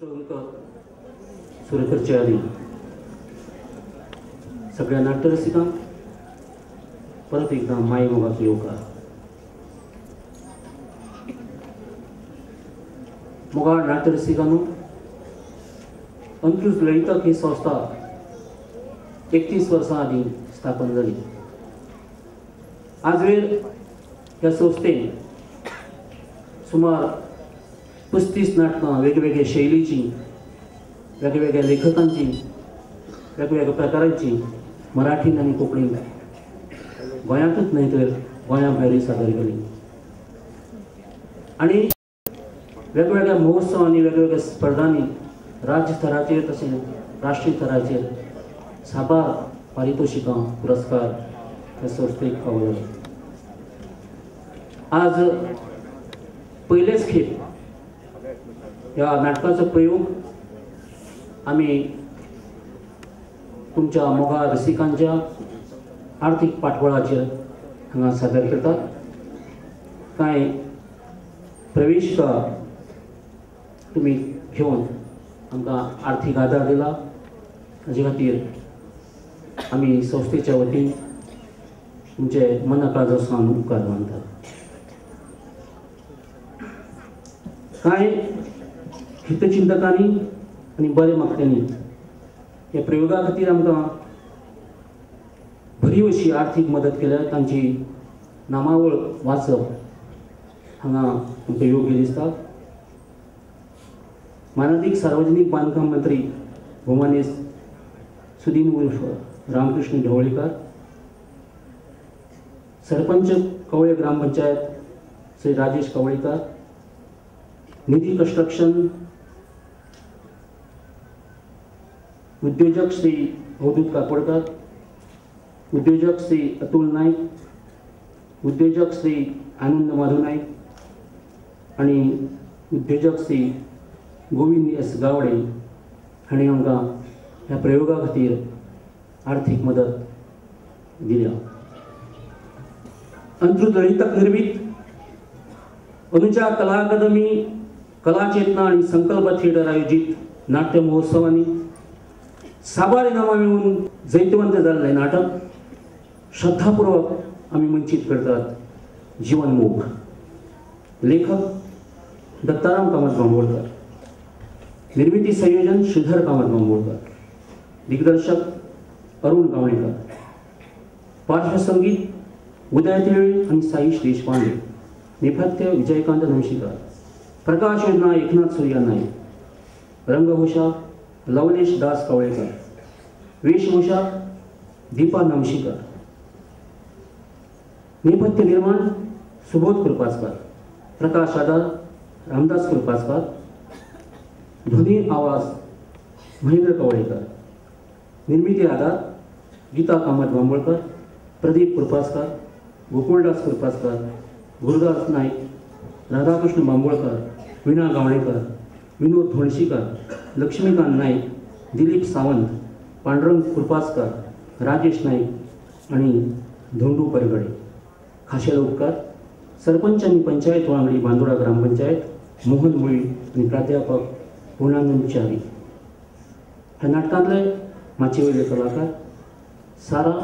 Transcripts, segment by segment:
दुसरो अंक सुरू करचे आदी सगळ्या नाट्यरसिकांक परत एकदा माई मोगाचो येवकार. मोगाळ नाट्यरसिकांनो, अंत्रुज ललितक ही संस्था 31 वर्सां आदीं स्थापन जाली. आजवेर ह्या संस्थेन सुमार 35 नाटकां वेगवेगळ्या शैलीची, वेगवेगळ्या लेखकांची, वेगवेगळ्या प्रकारांची मराठीन आनी कोंकणीन गोंयांतूच न्हय तर गोंया भायरूय सादर केली आनी वेगवेगळ्या महोत्सवांनी, वेगवेगळ्या स्पर्धांनी राज्य स्तराचेर तशें राष्ट्रीय स्तराचेर साबार पारितोशिकां, पुरस्कार ह्या संस्थेक फावो जाले. आज पयलेच खेप ह्या नाटकाचो प्रयोग आमी तुमच्या मोगा रसिकांच्या आर्थीक पाठबळाचेर हांगा सादर करतात. कांय प्रवेशिका तुमी घेवन आमकां आर्थीक आदार दिला, हाजे खातीर आमी संस्थेच्या वतीन तुमचे मना सावन उपकार मानतात. कांय हितचिंतकांनी आनी बरे मागप्यांनी ह्या प्रयोगा खातीर आमकां बरी अशी आर्थीक मदत केल्या, तांची नामावळ वाचप हांगा आमकां योग्य दिसता. मानादीक सार्वजनीक बांदकाम मंत्री भोमानेस सुदीन उर्फ रामकृष्ण ढवळीकर, सरपंच कवळे ग्रामपंचायत श्री राजेश कवळेकर, निधी कंस्ट्रक्शन उद्योजक श्री अवधूत काकोडकर, उद्योजक श्री अतुल नाईक, उद्योजक श्री आनंद माधव नाईक आनी उद्योजक श्री गोविंद एस गावडे हांणी आमकां ह्या प्रयोगा खातीर आर्थीक मदत दिल्या. अंत्रुज ललितक निर्मीत अनुजा कला अकादमी, कला चेतना आनी संकल्प थिएटर आयोजीत नाट्य महोत्सवांनी साबार इनामां मेळून जैतवंत जाल्लें नाटक श्रद्धापूर्वक आमी मंचीत करतात. जीवनमोग, लेखक दत्ताराम कामत बांबोळकर, निर्मिती संयोजन श्रीधर कामत बांबोळकर, दिग्दर्शक अरुण गावणेकर, पार्श्वसंगीत उदय तिळवे आनी साईश देशपांडे, नेपथ्य विजयकांत नमशीकर, प्रकाश योजना एकनाथ सूर्या नाईक, रंगभूषा लवलेश दास कवळेकर, वेशभूषा दीपा नमशीकर, नेपथ्य निर्माण सुबोध कुरपासकर, प्रकाश आधार रामदास कुरपासकर, ध्वनी आवाज महेंद्र कवळेकर, निर्मिती आधार गीता कामत बांबोळकर, प्रदीप कुरपासकर, गोकुळदास कुरपासकर, गुरुदास नाईक, राधाकृष्ण बांबोळकर, वीणा गावणेकर, विनोद धोणशीकर, लक्ष्मीकांत नाईक, दिलीप सावंत, पांडुरंग कुरपासकर, राजेश नाईक आनी धोंडू परगडे. खाशेलो उपकार सरपंच आनी पंचायत वांगडी बांदोडा ग्रामपंचायत मोहन मुळी आनी प्राध्यापक पूर्णानंद च्यारी. ह्या नाटकांतले माचये वयले कलाकार सारा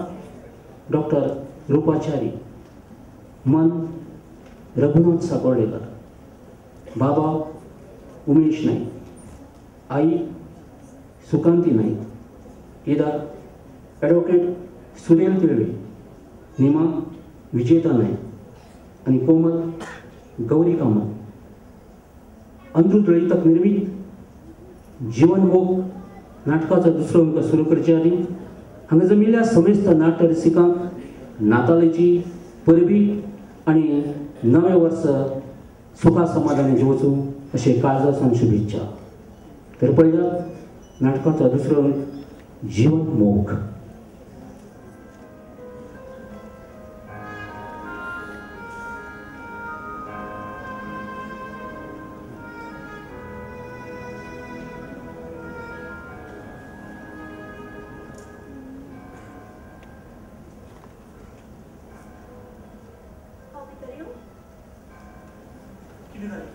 डॉक्टर रुपाचारी, मन रघुनाथ साकोर्डेकर, बाबा उमेश नाईक, आई सुकांती नाईक, केदार ॲडव्होकेट सुरेल तिळवे, निमा विजेता नाईक आनी कोमल गौरी कामत. अंत्रुज ललितक निर्मीत जीवनमोग नाटकाचो दुसरो अंक सुरू करचे आदीं हांगा जमिल्ल्या समेस्त नाट्यरसिकांक नातालाची परबी आनी नवें वर्स सुखा समाधानी जिवचूं अशें काळजा सावन शुभेच्छा. तर पळयात नाटकाचो दुसरो अंक जीवनमोग. कितें जालें?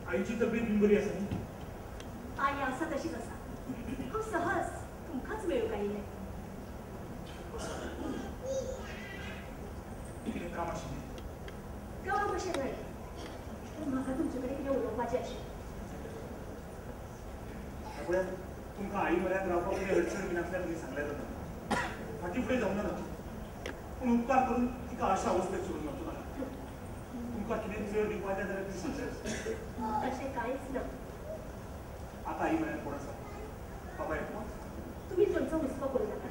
आईची तब्येत बरी आसा न्ही? पळय तुमकां आई म्हऱ्यांत रावपाक कितें अडचण बी नासल्यार तुमी सांगलें जाता. फाटीं फुडें जावना ना, पूण उपकार करून तिका अशा अवस्थेत सोडून वचूं नाका. तुमकां कितें चड दिवपाचें जाल्यार तुमी सांगलें. तशें कांयच ना. आतां आई म्हऱ्यांत कोण आसा? बाबा एकलो. तुमी थंयचो हुस्को करूं नाका,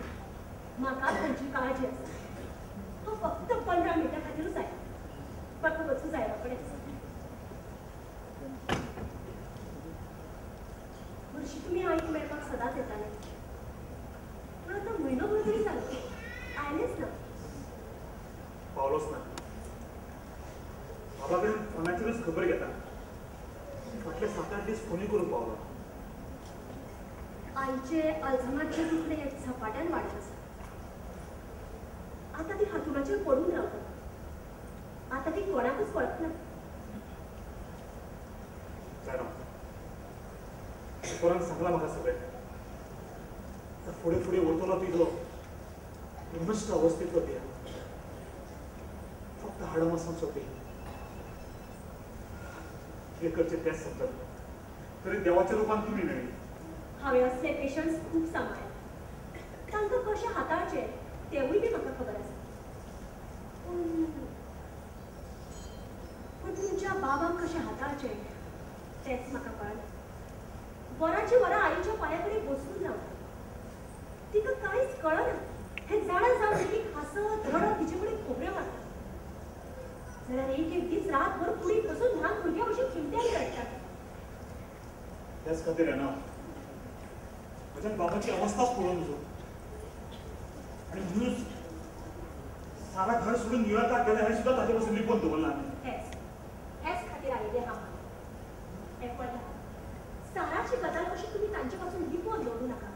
म्हाका थंयची काळजी आसा. हांव फक्त 15 मिनटां खातीरूच आयलां, म्हाका वचूं जाय कडेन आसा. हरशीं तुमी आईक मेळपाक सदांच येताले, पूण आतां म्हयनोभर तरी जालो आयलेच ना. पावलोच ना. बाबा कडेन फोनाचेरूच खबर घेता. फाटले 7-8 दीस फोनूय करूंक पावलो. आईचे अल्झायमरचें दुखणें झपाट्यान वाडत आसा. आतां ती हांतुणाचेर पडून रावता. आतां ती कोणाकूच वळखना. जाणा, दोतोरान सांगलां म्हाका सगळें. आतां फुडें फुडें वतलो तिजो नश्ट अवस्थेंतलो देह, फक्त हाडां मासांचो देह. कितें करचें तेंच समजना. तरी देवाच्या रुपान तुमी मेळ्ळी. हांवें असले पेशंट्स खूब सांबाळ्ळे, तांकां कशें हाताळचें तेवूय बी म्हाका खबर आसा. पूण तुमच्या बाबाक कशें हाताळचें तेंच म्हाका कळना. वरांची वरां आईच्या पांया कडेन बसून रावता, तिका कांयच कळना हें जाणा जावन लेगीत हांसत रडत तिचे कडेन खबऱ्यो मारता. जाल्यार एक एक दीस रातभर कुडींत बसून ल्हान भुरग्या भशेन चिमट्यांनी रडटात. त्याच खातीर येना म्हज्यान बाबाची अवस्थाच पळोवन नजो, आनी म्हणूनच सारा घर सोडून न्यूयॉर्काक गेलें हें सुद्दां ताचे पासून लिपोवन दवरलां. हेच हेच खातीर आयिल्लें हांव. हें पळया, साराची गजाल कशी तुमी तांचे पासून लिपोवन दवरूं नाका.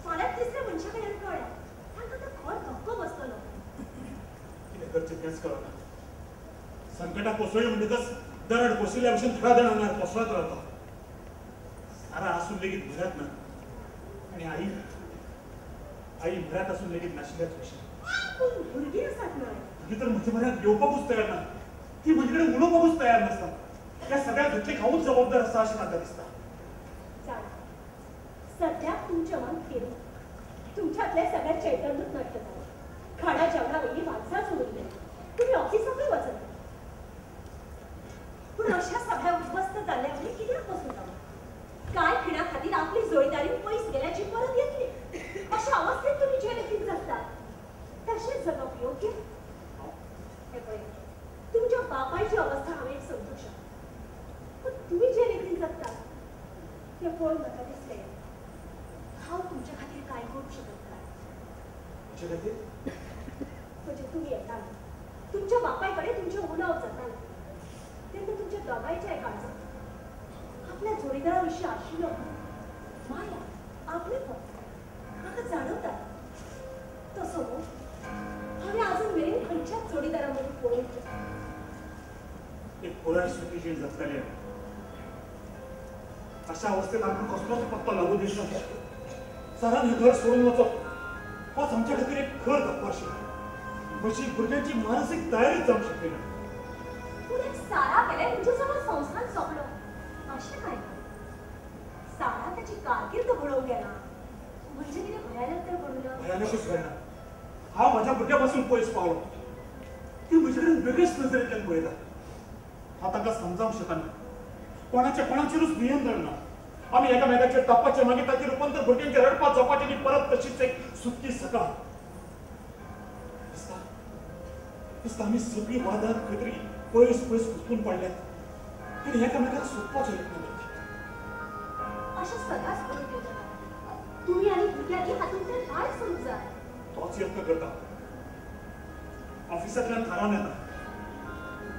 फाल्यां तिसऱ्या मनशा कडल्यान कळ्ळ्यार तांकां तो खर धक्को बसतलो. कितें करचें तेंच कळना. संकटां कोसळ्ळीं म्हणटकच दरड कोसळिल्ल्या भशेन थोड्या जाणां आंगार कोसळत रावता. सारा आसून लेगीत म्हऱ्यांत ना, आनी आई आई म्हऱ्यांत आसून लेगीत नाशिल्ल्याच भशेन. पूण भुरगीं आसात न्हय? भुरगीं तर म्हज्या म्हऱ्यांत येवपाकूच तयार ना. ती म्हजे कडेन उलोवपाकूच तयार नासता. ह्या सगळ्या घटनेक हांवूच जबाबदार आसा अशें म्हाका दिसता. सद्याक तुमचें मन थेर, तुमच्यांतलें सगळें चैतन्यूच नश्ट जालें. खाणा जेवणा वयली वान्साच उरिल्ली, तुमी ऑफिसाकूय वचना. पूण अशा सगळ्या उद्ध्वस्त जाल्ल्या वरी कित्याक बसून रावला? कांय खिणा खातीर आपली जोडीदारी पयस गेल्याची परत येतली अशा अवस्थेत तुमी जे रितीन जगतात तशेंच जगप योग्य? हें पळय, तुमच्या बापायची अवस्था हांवें एक समजूंक शकता, पूण तुमी जे रितीन जगतात तें पळोवन म्हाका दिसलें हांव तुमच्या खातीर कांय करूंक शकत काय. म्हणजे तुमी येताले, तुमच्या बापाय कडेन तुमचें उलोवप जातालें तेन्ना तुमच्या दोगांयच्या काळजांत आपल्या जोडीदारा विशीं आशिल्लो माया आपलेपण म्हाका जाणवता. तसो न्हू हांवें आजून मेरेन खंयच्याच जोडीदारा मदीं पळोवंक ना. एक पुराय सुखी जीण जगताली. अशा अवस्थेत आमकां कसलोच पत्तो लागू दिसना. सरान हें घर सोडून वचप होच आमच्या खातीर एक खर धक्को आशिल्लो. म्हजी भुरग्यांची मानसीक तयारीच जावंक शकली ना. पूण एक सारा गेलें म्हणजे सगळो संवसार सोंपलो अशें कांय ना. सारा ताची कारकीर्द घडोवंक गेला म्हणजे कितें भयानक तर घडूना? भयानकूच घडना. हांव म्हज्या भुरग्या पासून पयस पावलो. ती म्हजे कडेन वेगळेच नजरेंतल्यान पळयता. हांव तांकां समजावंक शकना. कोणाच्या कोणाचेरूच नियंत्रण ना. आमी एकामेकाचेर तापपाचें, मागीर ताचें रुपांतर भुरग्यांच्या रडपाक जावपाचें आनी परत तशीच एक सुटकी सकाळ. दिसता दिसता आमी सगळीं वादान खंय तरी पयस पयस घुसपून पडल्यात आनी एकामेकाक सोदपाचो यत्न करतात. अशें सदांच करूंक येवचें ना. तुमी आनी भुरग्यांनी हातूंतल्यान भायर सरूंक जाय. तोच यत्न करता. ऑफिसांतल्यान थारावन येता,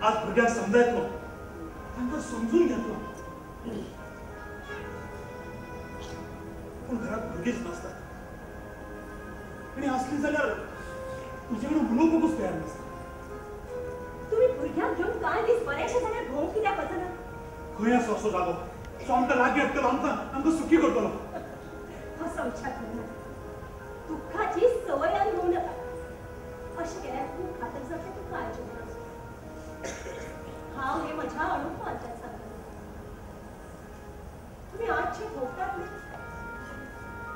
आज भुरग्यांक समजायतलो, तांकां समजून घेतलो. पूण घरात भुरगींच नासतात आनी आसली जाल्यार म्हजे कडेन उलोवपाकूच तयार नासता. तुमी भुरग्यांक घेवन कांय दीस बरेशे जाल्यार भोंवंक कित्याक वचना? खंय आसा असो जागो जो आमकां लागीं हाडटलो, आमकां आमकां सुखी करतलो? असो विचार करूं नाका. दुख्खाची संवय आनी होवं नाका. अशें केल्यार खूब घातक जातलें तुमकां आयचें. हांव हें म्हज्या अणभवांतल्यान सांगता. तुमी आज जें भोगतात न्ही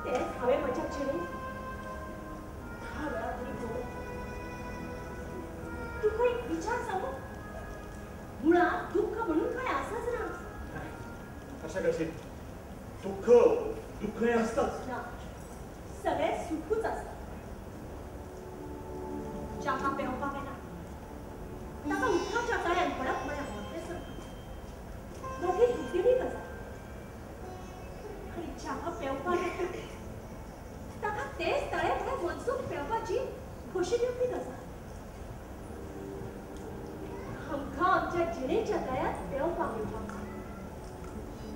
तेच हांवें म्हज्या जिणेंत 10 वेळा तरी पळोवं. तुका एक विचार सांगू, मुळात दुःख म्हणून काय आसाच ना. कशें कशें दुःख दुःख हें आसताच ना, सगळें सुखूच आसता. च्याका पेंवपाक येना ताका उदकाच्या तळ्यान पडप म्हळ्यार मोठें सत्य, मोठी दुर्दैवी गजाल. आनी च्याका पेंवपाक येता ताका तेच तळें म्हळ्यार मनसूख पेंवपाची खोशी दिवपी गजाल. आमकां आमच्या जिणेच्या तळ्यांत पेंवपाक येवपाक जाय.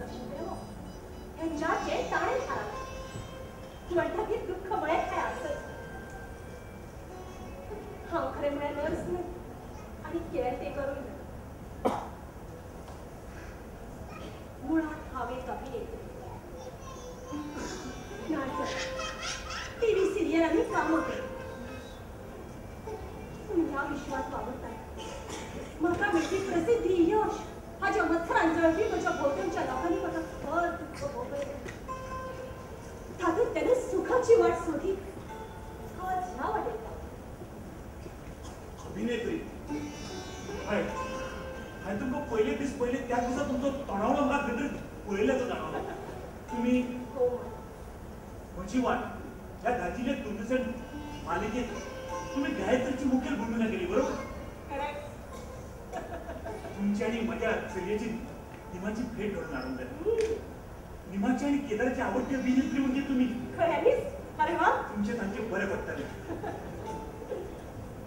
तशें पेंवप हें च्याचें ताणें थारावचें. म्हणटकीर दुःख म्हळ्यार काय आसच. हांव खरें म्हळ्यार नर्स न्हय आनी केअरटेकरूय न्हय. मुळांत हांव एक अभिनेत्री, नाटक, टीव्ही सिरियलांनी कामां करता. पूण ह्या विश्वांत वावुरता म्हाका मेळपी प्रसिद्धी, यश हाज्या मत्सरान जळपी म्हज्या भोंवतणच्या लोकांनी म्हाका खर दुःख भोगयलें. तातूंत तेन्ना सुखाची वाट सोदीत हांव आज ह्या वाटेर पावलें. अभिनेत्री हय, हांवें तुमकां पयले दीस पयले त्या दिसा तुमचो तोंडावळो म्हाका खंय तरी पळयल्याचो जाणवलो. तुमी म्हजी वाट ह्या गाजिल्ल्या दूरदर्शन मालिकेत तुमी गायत्रीची मुखेल भुमिका केली, बरोबर? तुमची आनी म्हज्या चलयेची निमाची भेट घडून हाडूंक जाय. निमाची आनी केदाराची आवडटी अभिनेत्री म्हणजे तुमी. अरे वा, तुमचे तांचे बरे पडटले.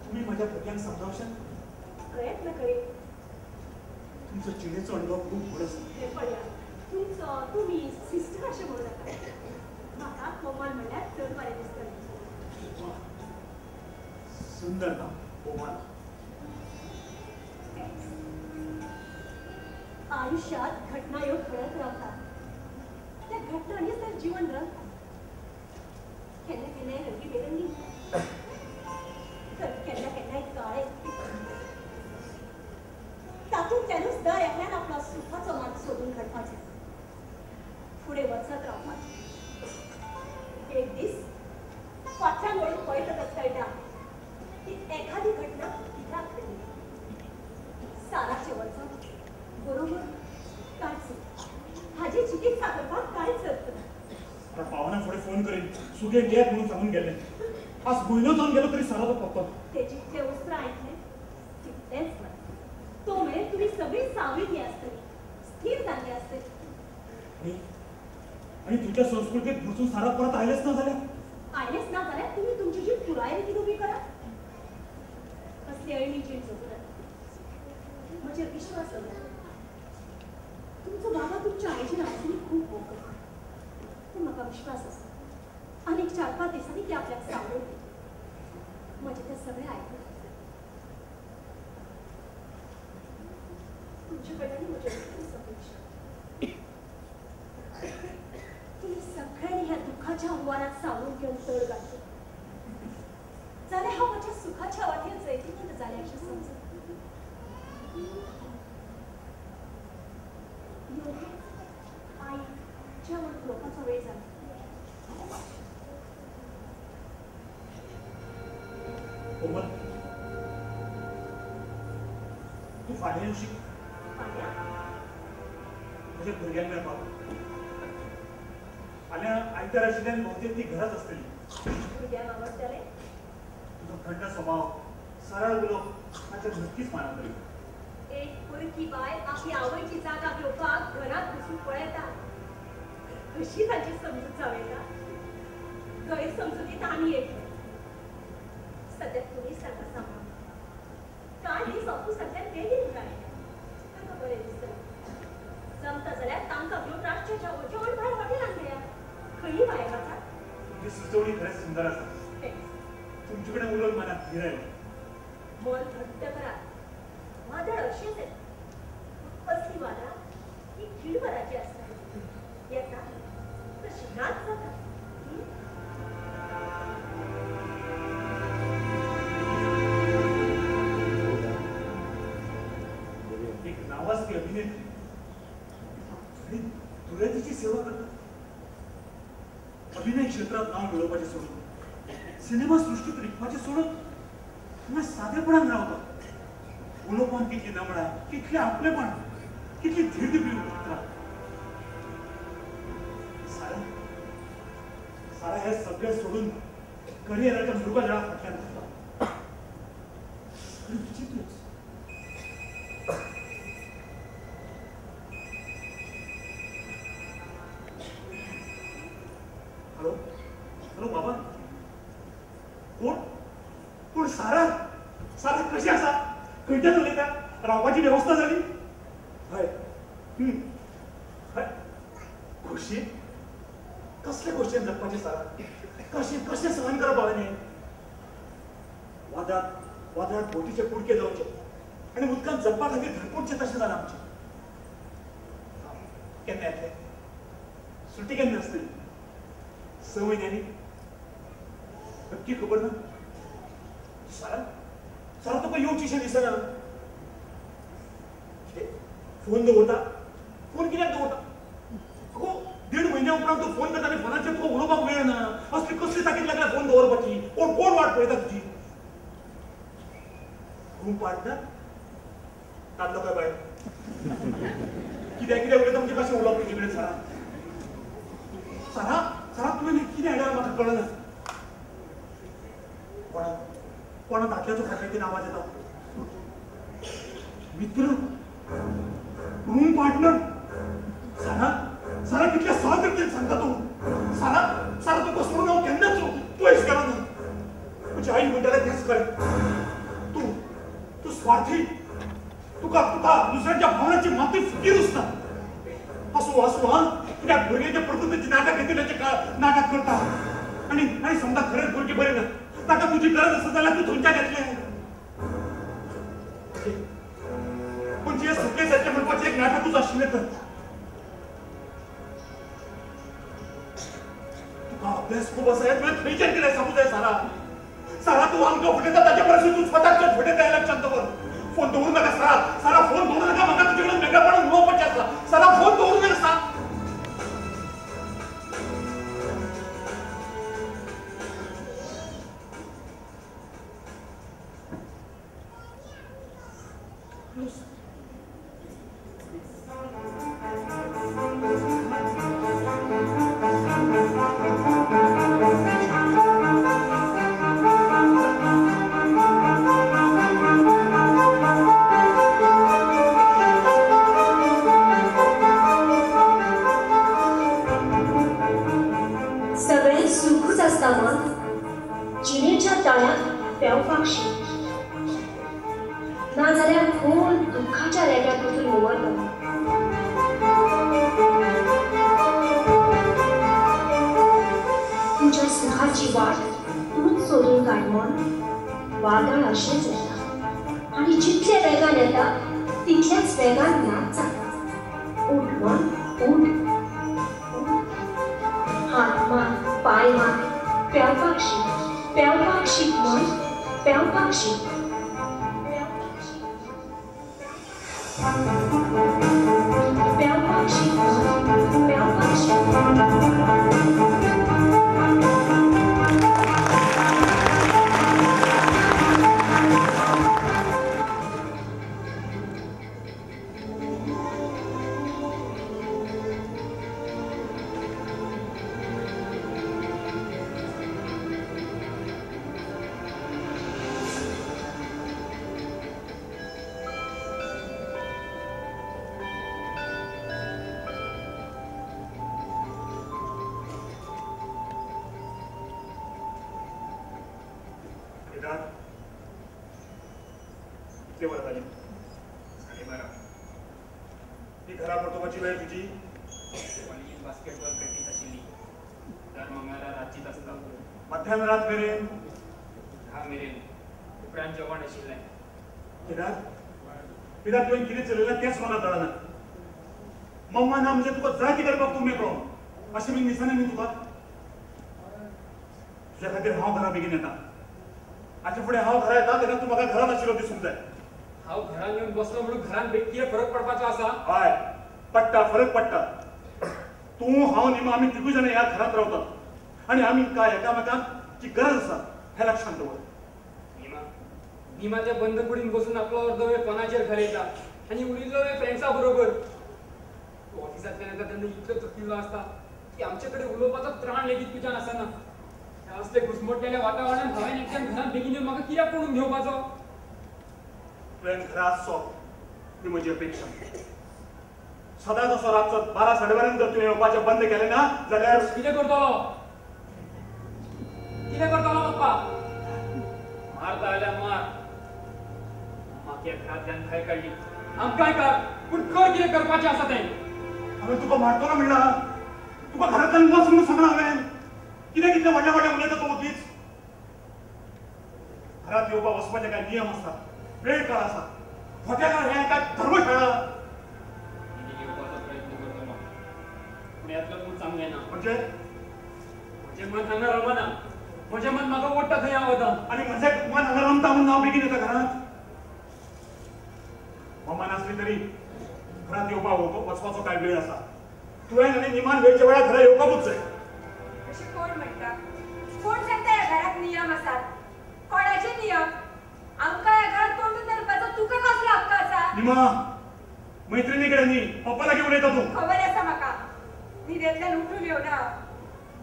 तुमी म्हज्या भुरग्यांक समजावशात? प्रयत्न करीन. तुमचो जिणेचो अणभव खूब व्हड आसा. पळया, तुमचो तुमी सिस्टर अशें म्हणू नाका. म्हाका कोमल म्हणल्यार चड बरें दिसतलें. सुंदर नांव, कोमल. आयुष्यात घटना ह्यो घडत रावतात. त्या घटनांनीच तर जीवन रंगता. केन्ना केन्नाय रंगीबेरंगी, तर केन्ना केन्नाय काळे. तातूंतल्यानूच दर एकल्यान आपलो सुखाचो मार्ग सोदून काडपाचो, फुडें वचत रावपाचें. एक दीस फाटल्यान वळून पळयतकच कळटा की एखादी घटना कित्याक घडली. साराचें वचप बरोबर कांयच हाजी चिकित्सा करपाक कांयच अर्थ ना. आतां पावना फुडें फोन करीन, सुगे येत म्हणून सांगून गेल्लें. आज म्हयनो जावन गेलो तरी साराचो पत्तो. ते जितले उसरां आयकले तितलेंच बरें. तो मेरेन तुमी सगळीं सावळिल्लीं आसतली, स्थिर जाल्ली आसतली. आनी तुमच्या संस्कृतीत घुसून सारा परत आयलेच ना जाल्यार? आयलेच ना जाल्यार तुमी तुमची जीण पुराय रितीन उबी करात. कसली अळणी जीण जगू नाका. म्हजेर विश्वास दवरात. तुमचो बाबा तुमच्या आईचेर आजूनय खूब मोग करता, पूण म्हाका विश्वास आसा आनीक 4-5 दिसांनी ती आपल्याक सावळून दितली. म्हजें तें सगळें आयकून तुमचे कडल्यान म्हजें इतलीच अपेक्षा. तुमी सगळ्यांनी ह्या दुःखाच्या हुंवारात सावळून घेवन तड घातली जाल्यार हांव म्हज्या सुखाच्या वाटेर जैतिवंत जालें अशें समजत. आई, जेवण उलोवपाचो वेळ जाला. कोमल, तूं फाल्यां येवशी? फाल्यां? म्हज्या भुरग्यांक मेळपाक. फाल्यां आयतार आशिल्ल्यान भोवतेक ती घराच आसतली. भुरग्यांक आवडटलें? तुजो थंड स्वभाव, सरळ उलोवप ताचेर नक्कीच मानवतली. एक परकी बायल आपली आवयची जागा घेवपाक घरांत घुसून पळयता, कशी ताची समजूत जावं येता? गैरसमजुतीत आनी एक सद्याक तुमीच तांकां सांबाळ. कांय दीस ऑफिसांतल्यान बेगीन घरा येता, तांकां बरें दिसतलें. जमता जाल्यार तांकां घेवन रातचें जेवण भायर हॉटेलांत मेळया. खंयी भायर वचात. तुमची सुचोवणी खरेंच सुंदर आसा. तुमचे कडेन उलोवन मनाक धीर आयलो. मन घट्ट करात. वादळ अशेंच येता. असली वादळां ही खीणभराची आसता, येता तशी नाच जाता. एक नावाजती अभिनेत्री आणि दुर्यातीची सेवा करतात. अभिनय क्षेत्रात नाव मिळोवपाचें सोडून, सिनेमा सृश्टीत रिगपाचें सोडून हांगा सादेपणान रावता. उलोवपान कितली नमळाय, कितलें आपलेपण, कितली धीर दिवपी उतरां. सारा सारा हे सगळें सोडून करियराच्या मृगजळा फाटल्यान धांवता. सगळें विचित्रूच. हॅलो हॅलो बाबा, कोण कोण? सारा. सारा कशी आसा? खंयच्यान उलयता? रावपाची वेवस्था जाली? हय. हय. खोशी? कसले खोशयेन जगपाचें सारा? कशें कशें सहन करप हांवें? वादळात वादळात बोटीचे कुडके जावचे आनी उदकांत जगपा खातीर धडपडचें तशें जालां आमचें. केन्ना येतलें? सुटी केन्ना आसतली? 6 म्हयन्यांनी? नक्की खबर ना. सारा सारा तुका येवचीशें दिसना. फोन दवरता? फोन कित्याक दवरता? अगो 1.5 म्हयन्या उपरांत तूं फोन करता आनी फोनाचेर तुका उलोवपाक वेळ ना. असली कसली ताकीद लागल्या फोन दवरपाची? कोण कोण वाट पळयता तुजी? रूम पार्टनर दादलो काय बायल? कित्याक कित्याक उलयता म्हणजे कशें उलोवप तुजे कडेन? सारा सारा सारा तुवें कितें हाडल्या म्हाका कळना. कोणा कोणा दादल्याचो फाटल्यान कितें आवाज येता? मित्र, रूम पार्टनर. सारा सारा कितल्या सहज रितीन सांगता तूं. सारा सारा तुका सोडून हांव केन्नाच पयस गेलो ना. म्हजी आई म्हणटाले तेंच खरें. तूं तूं स्वार्थी. तुका तुका दुसऱ्यांच्या भावनाची मातूय फिकीरूच ना. आसूं आसूं. हां, कित्याक भुरग्यांच्या प्रकृतीची नाटक घेतिल्ल्याचें नाटक करता आनी आनी समजा खरेंच भुरगीं बरीं ना, ताका तुजी गरज आसा जाल्यार तूं थंयच्यान येतलें. पूण जें सगळें जातलें म्हणपाचें एक नाटकूच आशिल्लें तर. तुका अभ्यास खूब आसा हें तुवें खंयच्यान कितें सांगूं जाय सारा. सारा तूं आमकां फटयता ताचे परस तूं स्वताक चड फटयता हें लक्षांत दवर. फोन दवरूं नाका सारा. सारा फोन दवरूं नाका. म्हाका तुजे कडेन वेगळेपणान उलोवपाचें आसा. सारा फोन दवरूं नाका. सारा तुवें कितें चलयलां तेंच म्हाका कळना. मम्मा ना म्हणजे तुका जाय तें करपाक तूं मेकळो अशें बीन दिसना न्ही तुका? तुज्या खातीर हांव घरा बेगीन येता. हाचे फुडें हांव घरा येता तेन्ना तूं म्हाका घरांत आशिल्लो दिसूंक जाय. हांव घरांत येवन बसलो म्हणून घरांत कितें फरक पडपाचो आसा? हय पडटा, फरक पडटा. तूं हांव निमा आमी तिगूय जाणां ह्या घरांत रावतात. आनी आमी काय एकामेकांची गरज आसा हें लक्षांत दवर. निमा निमा त्या बंद कुडीन बसून आपलो अर्दो वेळ फोनाचेर घालयता आनी उरिल्लो वेळ फ्रेंड्सा बरोबर. तूं ऑफिसांतल्यान येता तेन्ना इतलो थकिल्लो आसता की आमचे कडेन उलोवपाचो त्राण लेगीत तुज्यान आसना. ह्या असले घुसमटलेल्या वातावरणान हांवें एकट्यान घरांत बेगीन येवन म्हाका कित्याक पडून घेवपाचो? तुवें घरा आसचो ही म्हजी अपेक्षा. सदांच असो रातचो 12 साडे 12 जर तुवें येवपाचें बंद केलें ना जाल्यार कितें करतलो? कितें करतलो पप्पा? मारता जाल्यार मार. म्हाका ह्या घरांतल्यान भायर काडली, आमकांय काड, पूण कर कितें करपाचें आसा तें. हांवें तुका मारतलो म्हणलां, तुका घरांतल्यान वच म्हणून सांगलां हांवें. कितें कितलें व्हडलें व्हडलें उलयता तूं वगीच. घरांत येवपा वचपाचे कांय नियम आसता, वेळ काळ आसा. हॉटेलार हें काय धर्मशाळा? येवपाचो प्रयत्न करतलो पूण यातलो तूं चांगलें ना. म्हणजे म्हजें मन हांगा रमना, म्हजें मन म्हाका ओडटा थंय हांव वता. आनी म्हजें मन हांगा रमता म्हणून हांव बेगीन येता घरांत. मम्मा नासली तरी घरांत येवपा वचपाचो कांय वेळ आसा. तुवें आनी निमान वेळच्या वेळार घरा येवपाकूच जाय. अशें कोण म्हणटा? कोण सांगता ह्या घराक नियम आसात? कोणाचे नियम? आमकां ह्या घरात तोंडून धरपाचो तुका कसलो हक्क आसा? निमा, मैत्रिणी कडेन न्ही, पप्पा लागीं उलयता तूं. खबर आसा म्हाका. न्हिदेंतल्यान उठून येवना,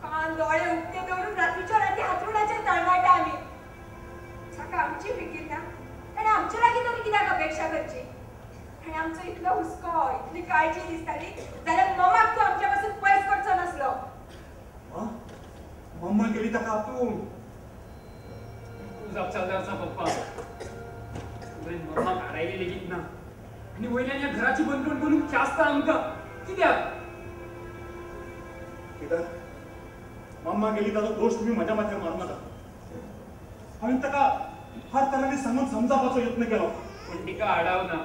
कान दोळे उक्ते दवरून रातीच्या राती हातरुणाचेर तळमाटा आमी. ताका आमची फिकीर ना आनी आमचे लागीं तरी कित्याक अपेक्षा करची? आनी आमचो इतलो हुस्को, इतली काळजी दिसताली जाल्यार मम्माक तूं आमच्या पासून पयस करचो नासलो. मम्मा गेली ताका आपूण. तूं जापसालदार आसा पप्पा. तुवें मम्माक आडायली लेगीत ना आनी वयल्यान ह्या घराची बंदखण करून ख्यास्त आमकां कित्याक? कित्याक मम्मा गेली ताचो दोश तुमी म्हज्या माथ्यार मारूं नाका. हांवें ताका हर तरांनी सांगून समजावपाचो यत्न केलो पूण तिका आडाव ना.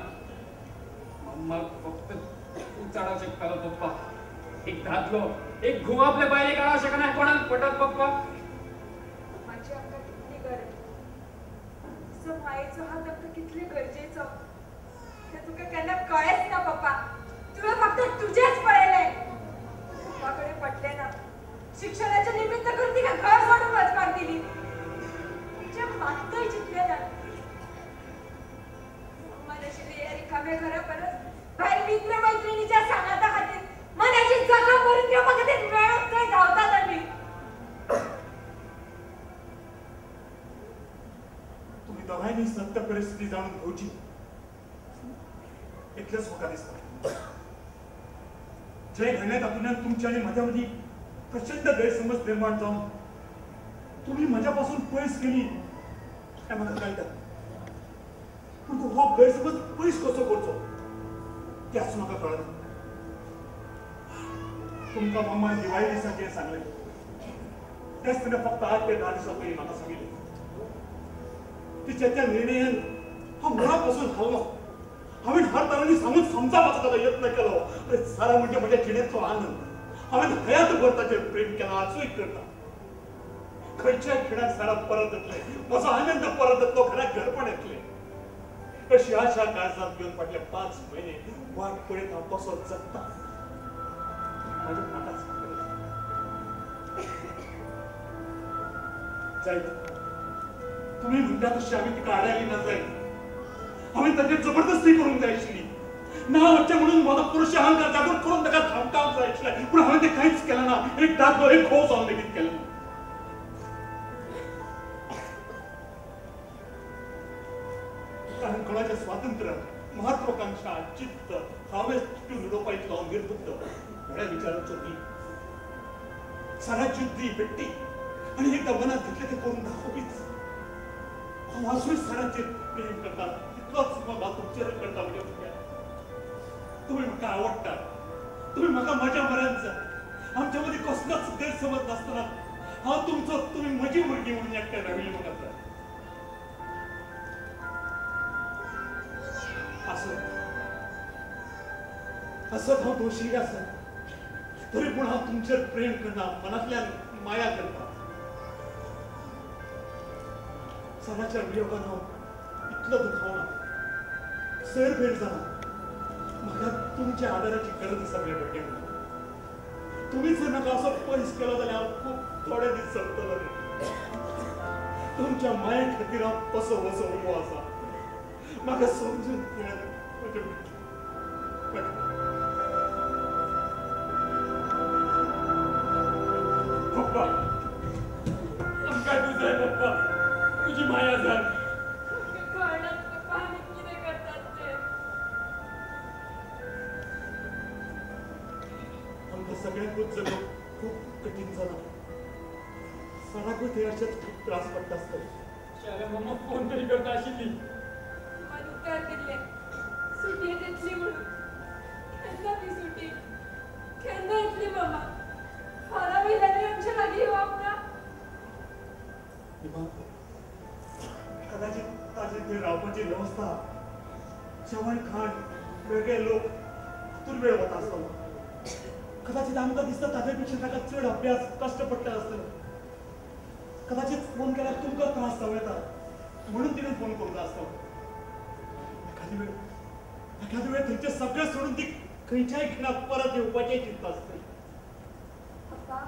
मम्माक फक्त तूंच आडावंक शकतालो पप्पा. एक दादलो, एक घोव आपल्या बायलेक आडावंक शकना कोणाक पटत पप्पा? पप्पाची आमकां कितली गरज, तिचो मायेचो हात आमकां कितले गरजेचो तें तुका केन्ना कळ्ळेंच ना पप्पा. तुवें फक्त तुजेंच पळयलें. पप्पा कडेन पटलें ना. शिक्षणाचें निमित्त करून तिका घर सोडून वचपाक दिली. तिचें मात्तूय चिंतलें ना. मम्मा नाशिल्ली ह्या रिकाम्या घरा परस भायर मित्र मैत्रिणीच्या सांगाता खातीर मनाची जखम भरून घेवपा खातीर मेळत थंय धांवतात आमी. तुमी दोगांयनी सत्य परिस्थिती जाणून घेवची इतलेंच म्हाका दिसता. जें घडलें तातूंतल्यान तुमच्या आनी म्हज्या मदीं प्रचंड गैरसमज निर्माण जावन तुमी म्हज्या पासून पयस गेली हें म्हाका कळटा. पूण तूं हो गैरसमज पयस कसो करचो तेंच म्हाका कळना. तुमकां मम्मान दिवाळी दिसा जें सांगलें तेंच तिणें फक्त 8 ते 10 दिसां पयलीं म्हाका सांगिल्लें. तिच्या त्या निर्णयान हांव मुळा पासून हारलो. हांवें हर तरांनी सांगून समजावपाचो ताका यत्न केलो. आनी सारा म्हणजे म्हज्या जिणेचो आनंद. हांवें हयातभर ताचेर प्रेम केलां, आजूय करता. खंयच्याय खिणाक सारा परत येतलें, म्हजो आनंद परत येतलो, घराक घरपण येतलें अशी आशा काळजांत घेवन फाटले 5 म्हयने वाट पळयत हांव कसो जगता म्हज्या म्हाकाच खबर. जायत तुमी म्हणटा तशी हांवें तिका आडायली ना जायत. हांवें ताचेर जबरदस्ती करूंक जाय आशिल्ली. ना वचचें म्हणून म्हजो पुरुश अहंकार जागृत करून ताका धमकावंक जाय आशिल्लें, पूण हांवें तें कांयच केलें ना. एक दादलो, एक घोव जावन लेगीत केलें ना. कारण कोणाचें स्वातंत्र्य, महत्वाकांक्षा, चित्त हांवें चिटून उडोवपा इतलो हांव निर्बुद्ध व्हड्या विचारांचो न्ही. सारा जिद्दी पेट्टी आनी एकदां मनांत घेतलें तें करून दाखोवपीच. हांव आजूय साराचेर प्रेम करता तितलोच मोग हांव तुमचेरूय करता. म्हज्या भुरग्यांक तुमी म्हाका आवडटात, तुमी म्हाका म्हज्या मऱ्यान जाय. आमच्या मदीं कसलोच गैरसमज नासतना हांव तुमचो, तुमी म्हजी भुरगीं म्हणून एकठांय राविल्लीं म्हाका जाय. आसत आसत हांव दोशी आसा तरी पूण हांव तुमचेर प्रेम करना, मनांतल्यान माया करता. सराच्या वियोगान हांव इतलो दुखावना, सैरभैर जाला. म्हाका तुमच्या आदाराची गरज आसा म्हज्या भुरग्यांक. तुमीच जर म्हाका असो पयस केलो जाल्यार हांव खूब थोडे दीस जगतलो रे. तुमच्या माये खातीर हांव कसो कसो उबो आसा. म्हाका समजून घेयात म्हज्या. पप्पा आमकां तूं जाय पप्पा, तुजी माया जाय. कळना पप्पा आमी कितें करतात तें. आमकां सगळ्यांकूच जगप खूब कठीण जालां. सराकूय थंय अशेंच खूब त्रास पडटा आसतले. शाल्या मम्मा फोन तरी करता आशिल्ली. मन उपकार दिल्लें सुटयेंत येतली म्हणून. केन्ना ती सुटी, केन्ना येतली मम्मा? फोना वयल्यानूय आमच्या लागीं येवप ना. कदाचित ताजी थंय रावपाची वेवस्था, जेवण खाण, वेगळे लोक हातूंत वेळ वता आसतलो. कदाचित आमकां दिसता ताजे पेक्षा ताका चड अभ्यास कश्ट पडटा आसतले. कदाचित फोन केल्यार तुमकां त्रास जावं येता म्हणून तिणें फोन करूंक आसतलो. एखादी वेळ थंयचें सगळें सोडून ती खंयच्याय खिणाक परत येवपाचें चिंतता आसतली. पप्पा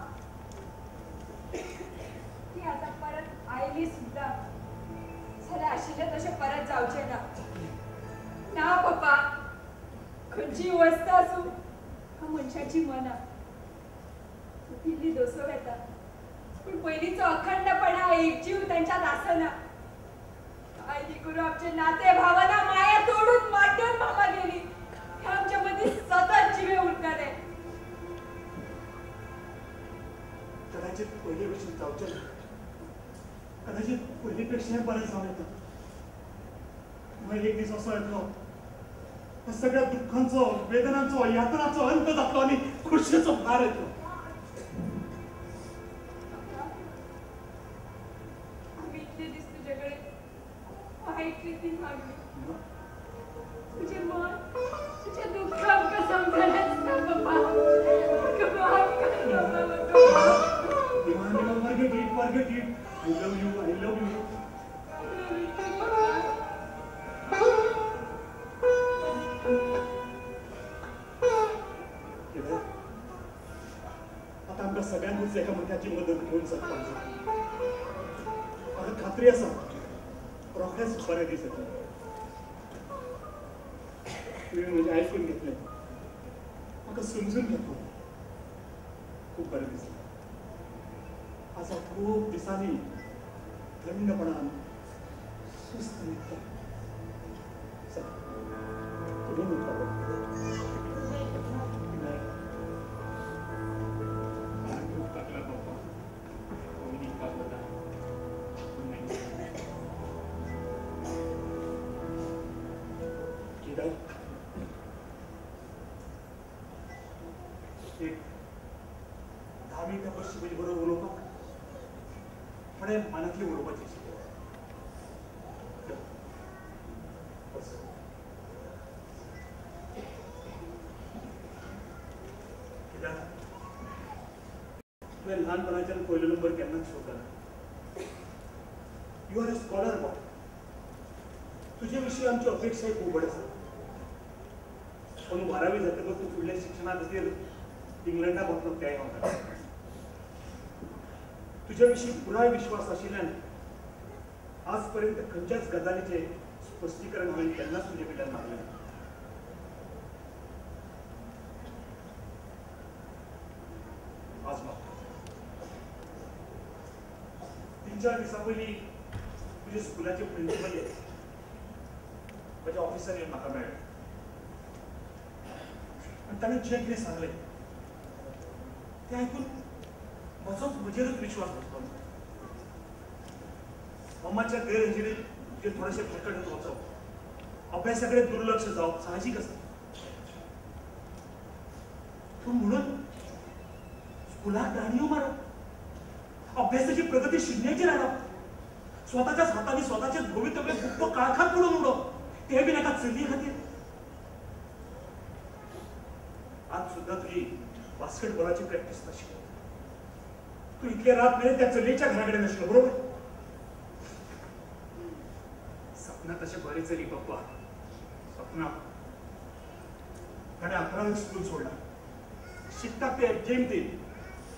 ती आतां परत आयली सुद्दां जाल्यार आशिल्लें तशें परत जावचें ना. ना पप्पा, खंयचीय वस्त आसूं मनशाची मनां इल्ली दसोव येता, पूण पयलींचो अखंडपणा एकजीव तांच्यांत आसना. काय ती करून आमचे नाते भावना माया तोडून माड्डून मामा गेली. हे आमच्या मदीं सतत जिवे उरताले. कदाचित पयले भशेन जावचें ना, कदाचित पयली पेक्षाय बरें जावं येता. मागीर एक दीस असो येतलो, ह्या सगळ्या दुख्खांचो, वेदनांचो, यातनाचो अंत जातलो आनी खोशयेचो भार येतलो. आमी इतले दीस तुजे कडेन वायट रितीन वागली. तुजें मन, तुजें दुख्ख आमकां समजलेंच ना पप्पा. म्हाका माफ कर बाबा, म्हाका माफ कर. Forget it, forget it. I love you, I love you. आता आमकां सगळ्यांकूच एकामेकाची मदत घेवन जगपाक जाय. म्हाका खात्री आसा रोखडेच बरे दीस येतले. तुवें म्हजें आयकून घेतलें, म्हाका समजून घेतलें, खूब बरें दिसलें. आज हांव खूब दिसांनी थंडपणान सुस्त न्हिदता. चल, तुमी न्हिदता. एक 10 मिनटां बसची म्हजे बरोबर उलोवपाक, थोडे मनांतली उलोवपाची आशिल्ली. बस. कित्याक तुवें ल्हानपणाच्यान पयलो नंबर केन्नाच सोडलो ना. You are a scholar boy. तुजे विशीं आमची अपेक्षाय खूब व्हड आसा. पूण 12वी जातकच तूं फुडल्या शिक्षणा खातीर इंग्लंडाक वतलो तेंय हांव जाणा. तुजे विशीं पुराय विश्वास आशिल्ल्यान आज पर्यंत खंयच्याच गजालीचें स्पश्टीकरण हांवें केन्नाच तुजे कडल्यान मागलें ना. आज मागता. 3-4 दिसां पयलीं तुज्या स्कुलाचे प्रिंसिपल म्हज्या ऑफिसार येवन म्हाका मेळ्ळे आनी ताणें जें कितें सांगलें तें आयकून म्हजोच म्हजेरूच विश्वास बसलो ना. मम्माच्या गैरहजेरीत तुजें थोडेशें फॅकल्टीत वचप, अभ्यासा कडेन दुर्लक्ष जावप साहजीक आसा. पूण म्हणून स्कुलाक दाणयो मारप, अभ्यासाची प्रगती शुन्याचेर हाडप, स्वताच्याच हातांनी स्वताचेच भवितव्य बुक्को काळखात पडून उडोवप, तें बीन एका चलये खातीर. आज सुद्दां तुजी बास्केटबॉलाची प्रॅक्टीस नाशिल्ली. तूं इतले रात मेरेन त्या चलयेच्या घरा कडेन आशिल्लो, बरोबर? सपना तशें बरें चली पप्पा, सपना. ताणें 11वीक स्कूल सोडला, शिकता ते गेम ते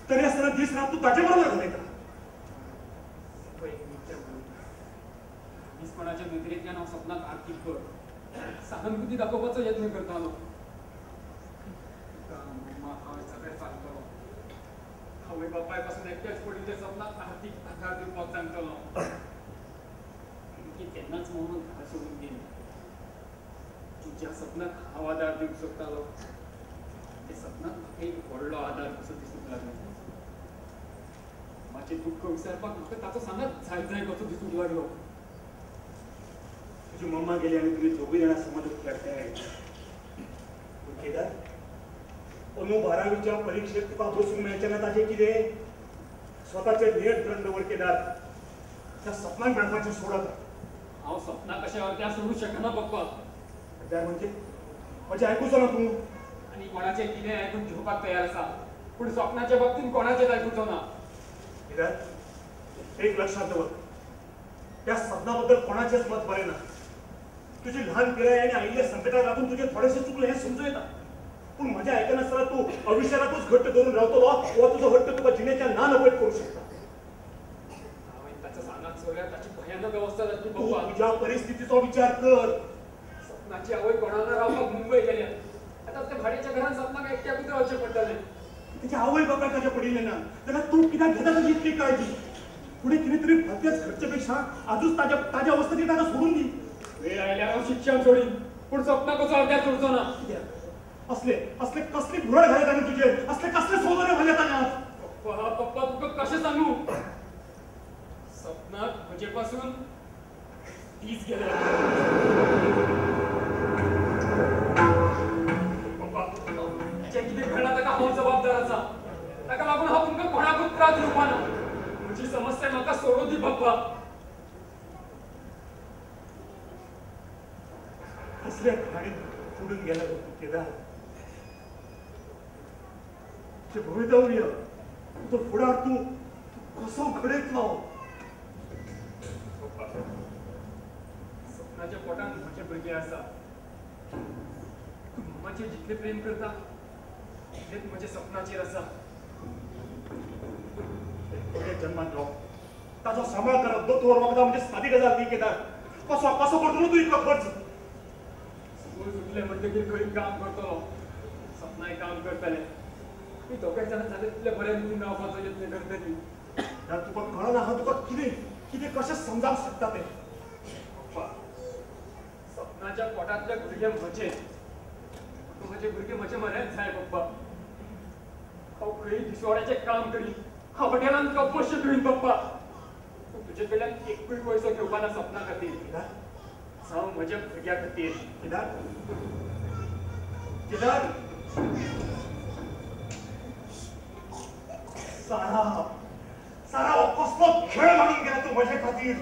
तरी आसतना दीस रात तूं ताचे बरोबर घालयता. मनीसपणाच्या नदरेंतल्यान हांव सपनाक आर्थीक कर सहानुभूती दाखोवपाचो यत्न करतालो. मम्मा हांव सगळें सांगतलो. आवय बापाय पासून एकटेच पडिल्ल्या सपनाक आर्थीक आधार दिवपाक सांगतलो. की तेन्नाच मम्मा घर सोडून गेली. तुज्या सपनाक हांव आधार दिवंक सोदतालो ते सपनाक म्हाका एक व्हडलो आधार कसो दिसूंक लागलो. म्हाजें दुख्ख विसरपाक म्हाका ताचो सांगात जाय जाय कसो दिसूंक लागलो. तुजी मम्मा गेली आनी तुमी दोगूय जाणां समज खेळटाय. केदार अंदू 12वीच्या परिक्षेत तुका बसूंक मेळचें ना ताचें कितें? स्वताचेर नियंत्रण दवर केदार. त्या सपनाक मेळपाचें सोड आतां. हांव सपनाक कशें अर्द्या सोडूंक शकना पप्पा. अर्द्यार म्हणजे म्हजें आयकुचो ना तूं? आनी कोणाचें कितें आयकून घेवपाक तयार आसा पूण सपनाच्या बाबतींत कोणाचेंच आयकुचो ना. केदार एक लक्षांत दवर, त्या सपना बद्दल कोणाचेंच मत बरें ना. तुजी ल्हान पिराय आनी आयिल्ल्या संकटाक लागून तुजें थोडेशें चुकलें हें समजूं येता, पूण म्हजें आयकनासतना तूं अविशाराकूच घट्ट धरून रावतलो वा तुजो हट्ट तुका जिणेच्या ना नपयत करूंक शकता. हांवें ताचो सांगात सोडल्यार ताची भयानक अवस्था जातली पप्पा. तुज्या परिस्थितीचो विचार कर. सपनाची आवय कोणाला रावपाक मुंबय गेल्या. आतां त्या भाड्याच्या घरान सपनाक एकट्याकूच रावचें पडटलें. तिच्या आवय बापायक ताच्या पडिल्लें ना जाल्यार तूं कित्याक घेता ताची इतली काळजी? फुडें कितें तरी भलतेच घडचे पेक्षा आजूच ताच्या ताच्या अवस्थेची ताका सोडून दी. वेळ आयल्यार हांव शिक्षण सोडीन पूण सपना कसो अर्द्यार सोडचो ना. कित्याक असले असले कसली भुरळ घाले ताणें तुजेर? असले कसले सौंदर्य घाले ताणें आज? पप्पा पप्पा तुका कशें सांगू, सपनाक म्हजे पासून दीस गेले. पप्पा जें कितें घडलां ताका हांव जबाबदार आसा. ताका लागून हांव तुमकां कोणाकूच त्रास दिवपा ना. म्हजी समस्या म्हाका सोडूं दी पप्पा. कसल्या खाणीत बुडून गेला तूं केदार? तुजें भवितव्य, तुजो फुडार तूं कसो घडयतलो? पप्पा सपनाच्या पोटांत म्हजें भुरगें आसा. तूं मम्माचेर जितलें प्रेम करता तितलेंच म्हजें सपनाचेर आसा. भुरगें जन्माक घेवप, ताचो सांबाळ करप, दोतोर वखदां म्हणजे सादी गजाल न्ही केदार. कसो कसो करतलो तूं इतलो खर्च? स्कूल सुटलें म्हणटकीर खंय काम करतलो, सपनाय काम करतलें. आमी दोगांय जाणां जालें तितले बरें रितीन रावपाचो यत्न करतलीं. तुका कळना हांव तुका कितें कितें कशें समजावंक शकता तें. पप्पा सपनाच्या पोटांतलें भुरगें म्हजें. म्हजें भुरगें म्हजें म्हऱ्यांत जाय पप्पा. हांव खंय दिसवाड्याचें काम करीन, हांव हॉटेलांत कपबशी धुयन पप्पा. पूण तुजे कडल्यान एकूय पयसो घेवपा ना सपना खातीर, जावं म्हज्या भुरग्या खातीर. केदार केदार सारा सारा हो कसलो खेळ मांडून गेला तूं म्हजे खातीर?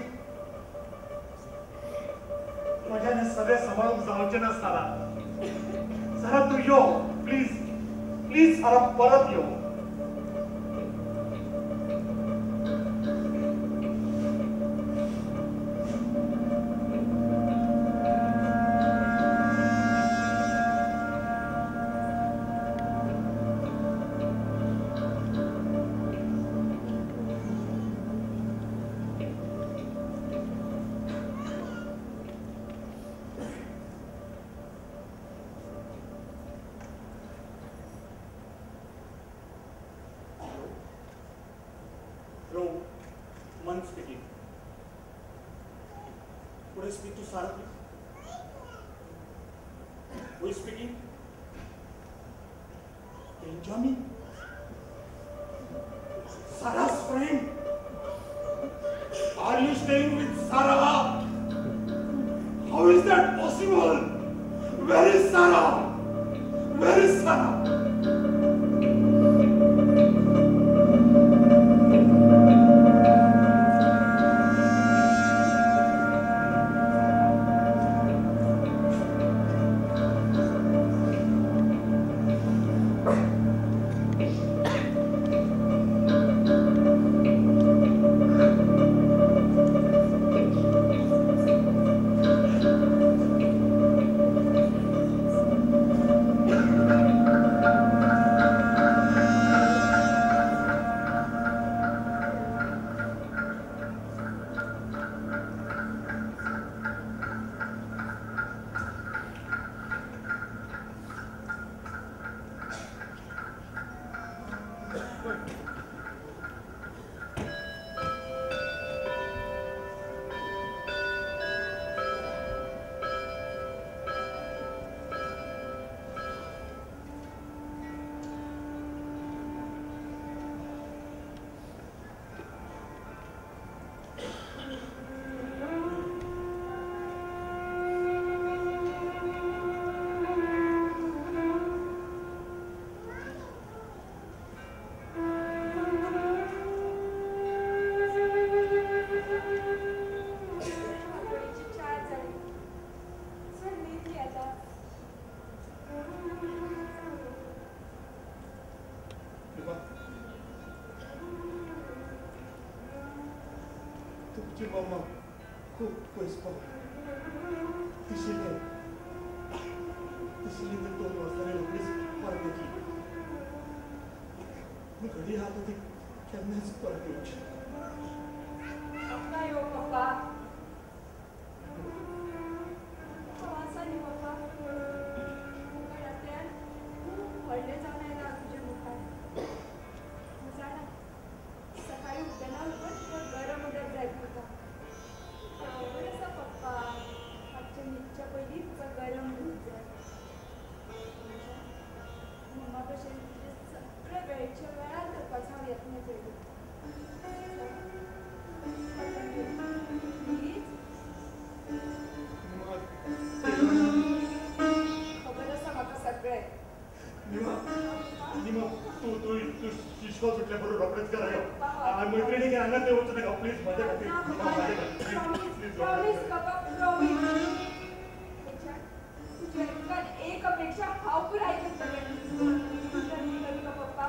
म्हज्यान हें सगळें सांबाळूंक जावचें ना सारा. सारा तूं यो प्लीज, प्लीज सारा परत यो. Speaking. Could I speak to Sarah, please? Who is speaking? Benjamin? Sarah's friend? Are you staying with Sarah? How is that possible? Where is Sarah? Where is Sarah? तुमची मम्मा खूब पयस पावली. दिशिल्लें दिशिल्लें तर 2 वर्सांनी रोखडीच परत येतली. पूण घडये आतां ती केन्नाच परत येवची. पप्पा यो पप्पा. आसा न्ही पप्पा, मुखारांतल्यान खूब व्हडलें जावन आयलां तुज्या मुखार. जाणा सकाळी उठ्ठना बरोबर तुका गरम उदक जाय पडटा. खबर आसा पप्पा, रातचें न्हिदच्या पयलीं तुका गरम दूद जाय. मम्मा भशेन तुजें सगळें वेळच्या वेळार करपाचो हांव यत्न केलो. प्लीज. खबर आसा म्हाका सगळें. निमा, निमा, तूं तूं तूं शिशवा सुटल्या बरोबर रोखडेच घरा यो. मैत्रिणी हांगा थंय वचूं नाका प्लीज, म्हज्या खातीर. प्लीज प्रॉमीस बाबा, प्रॉमीस. तुज्या एकान एक अपेक्षा हांव पुराय करतलें. तुका पप्पा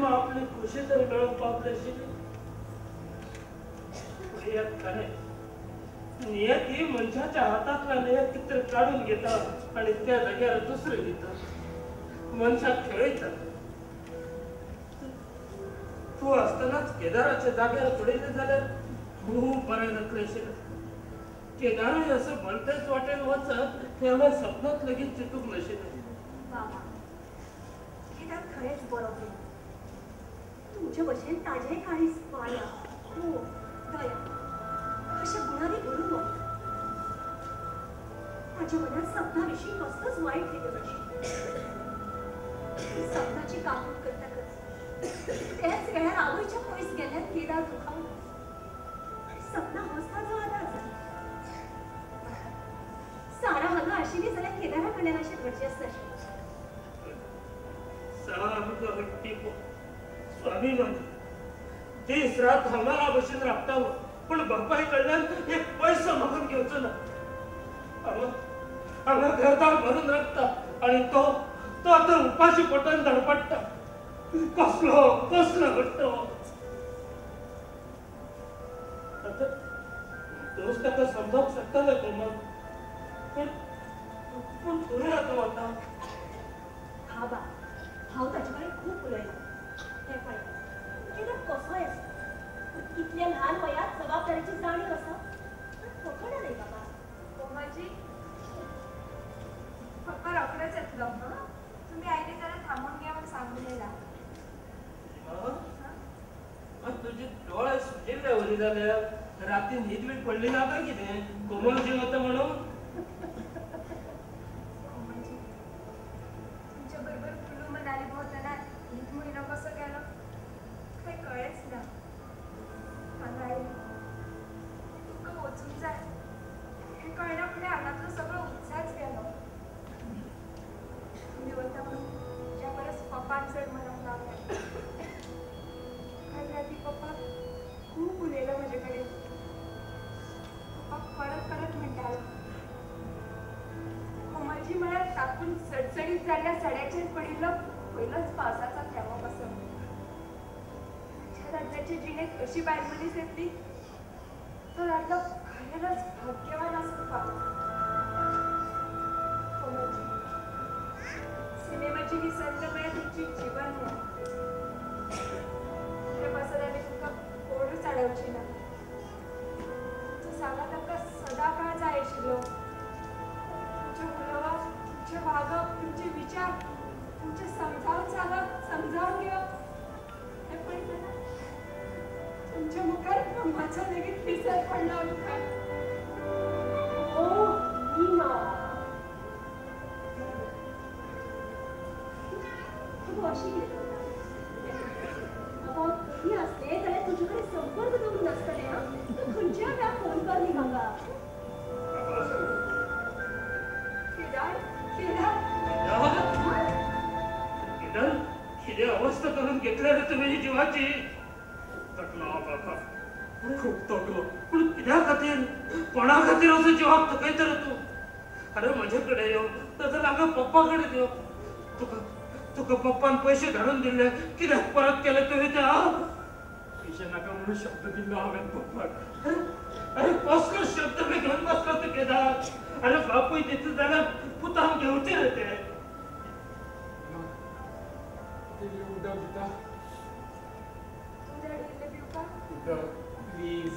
आपली खुशी तर मेळोवंक पावतलें आशिल्लें. खरें नियती मनशाच्या हातांतल्यान एक कितें काडून घेता आनी त्या जाग्यार दुसरें दिता. मनशाक खेळयता. तूं आसतनाच केदाराच्या जाग्यार पडिल्लें जाल्यार खूब बरें जातलें आशिल्लें. केदारूय असो भलतेच वाटेन वचत हें हांवें सपनांत लेगीत चिंतूंक नाशिल्लें. बाबा, केदार खरेंच बरो भुरगो. तुमचे भशेन ताजें काळीज माया, मोग, दया अशा गुणांनी भरून वता. ताच्या मनात सपना विशीं कसलोच वायट हेतू नाशिल्लो. सपनाची काकूट करतकच त्याच वेळार आवयच्या पयस गेल्ल्यान केदार दुखावलो आनी सपना होच ताजो आदार जालो. सारा हांगा आशिल्ली जाल्यार केदारा कडल्यान अशें घडचेंच नाशिल्लें. सामको हट्टी स्वाभिमानी, दीस रात हमाला भशेन राबतालो, पूण बापाय कडल्यान एक पयसो मागून घेवचो ना. हांगा हांगा घरदार भरून राखता आनी तो तो आतां उपाशी पोटान धडपडटा. कसलो कसलो हट्ट. आतां तूंच ताका समजावंक शकतालें कोमल, पूण पूण खंय आतां वता? हा बा, हांव ताचे कडेन खूब उलयलां. हें पळय, केदार कसोय आसूं, पूण इतल्या ल्हान वयात जबाबदारीची जाणीव आसा फकाणां न्हय बाबा. कोमाजी, पप्पा रोखडोच येतलो. तुमी आयले जाल्यार थांबून घे म्हूण सांगून येला. तुजे दोळे सुजिल्ले वरी जाल्यार राती न्हीद बी पडली ना काय कितें? कोमल जी वता म्हणून? कोमलजी, तुमच्या बरोबर कुलू मनाली भोंवतना एक म्हयनो कसो गेलो काय कळ्ळेंच ना. हांगा आयली तुमकां वचूंक जाय हें कळना फुडें हांगांतलो सगळो उत्साहच गेलो. तुमी वता म्हणून म्हज्या परस पप्पान चड मनाक लावलें. काल राती पप्पा खूब उलयलो म्हजे कडेन. पप्पा परत परत म्हणटालो, कोमलजी म्हळ्यार तापून सडसडीत जाल्ल्या सड्याचेर पडिल्लो पयलोच पावसाचो थेंबो कसो. म्हज्या दादल्याचे जिणेंत अशी बायल मनीस येतली तो दादलो खरेंच भाग्यवान आसता. कोमलजी, सिनेमाची ही संद म्हळ्यार तुमची जीवन म्हूण. ते पासत आमी तुमकां कोणूच आडवची ना. तुमचो सांगात आमकां सदां काळ जाय आशिल्लो. तुमचें उलोवप, तुमचें वागप, तुमचे विचार, तुमचें समजावन सांगप, समजावन घेवप हें पळयतना तुमच्या मुखार मम्माचो लेगीत विसर पडला आमकां. ओ मीना, तूं अशी कितें करता? बाबा, खंय आसलें जाल्यार तुजे कडेन संपर्क दवरून आसतलें. आं, तूं खंयच्या वेळार फोन कर न्ही म्हाका. केदार, केदार, केदार, कितें अवस्था करून घेतल्या रे तुवें जिवाची. थकलो हांव बाबा, खूब थकलो. पूण कित्या खातीर, कोणा खातीर असो जिवाक थकयता रे तूं? अरे म्हजे कडेन यो, नाजाल्यार हांगा पप्पा कडेन यो. तुका तुका पप्पान पयशे धाडून दिल्ले, कित्याक परत केले तुवें ते? हांव पयशे नाका म्हणून शब्द दिल्लो हांवें पप्पाक. अरे कसलो शब्द बी घेवन बसलो तूं केदार? अरे बापूय दिता जाल्यार पुतान घेवचे रे ते. उदक दिता? तूं धाडिल्लें पिवपाक? उदक प्लीज.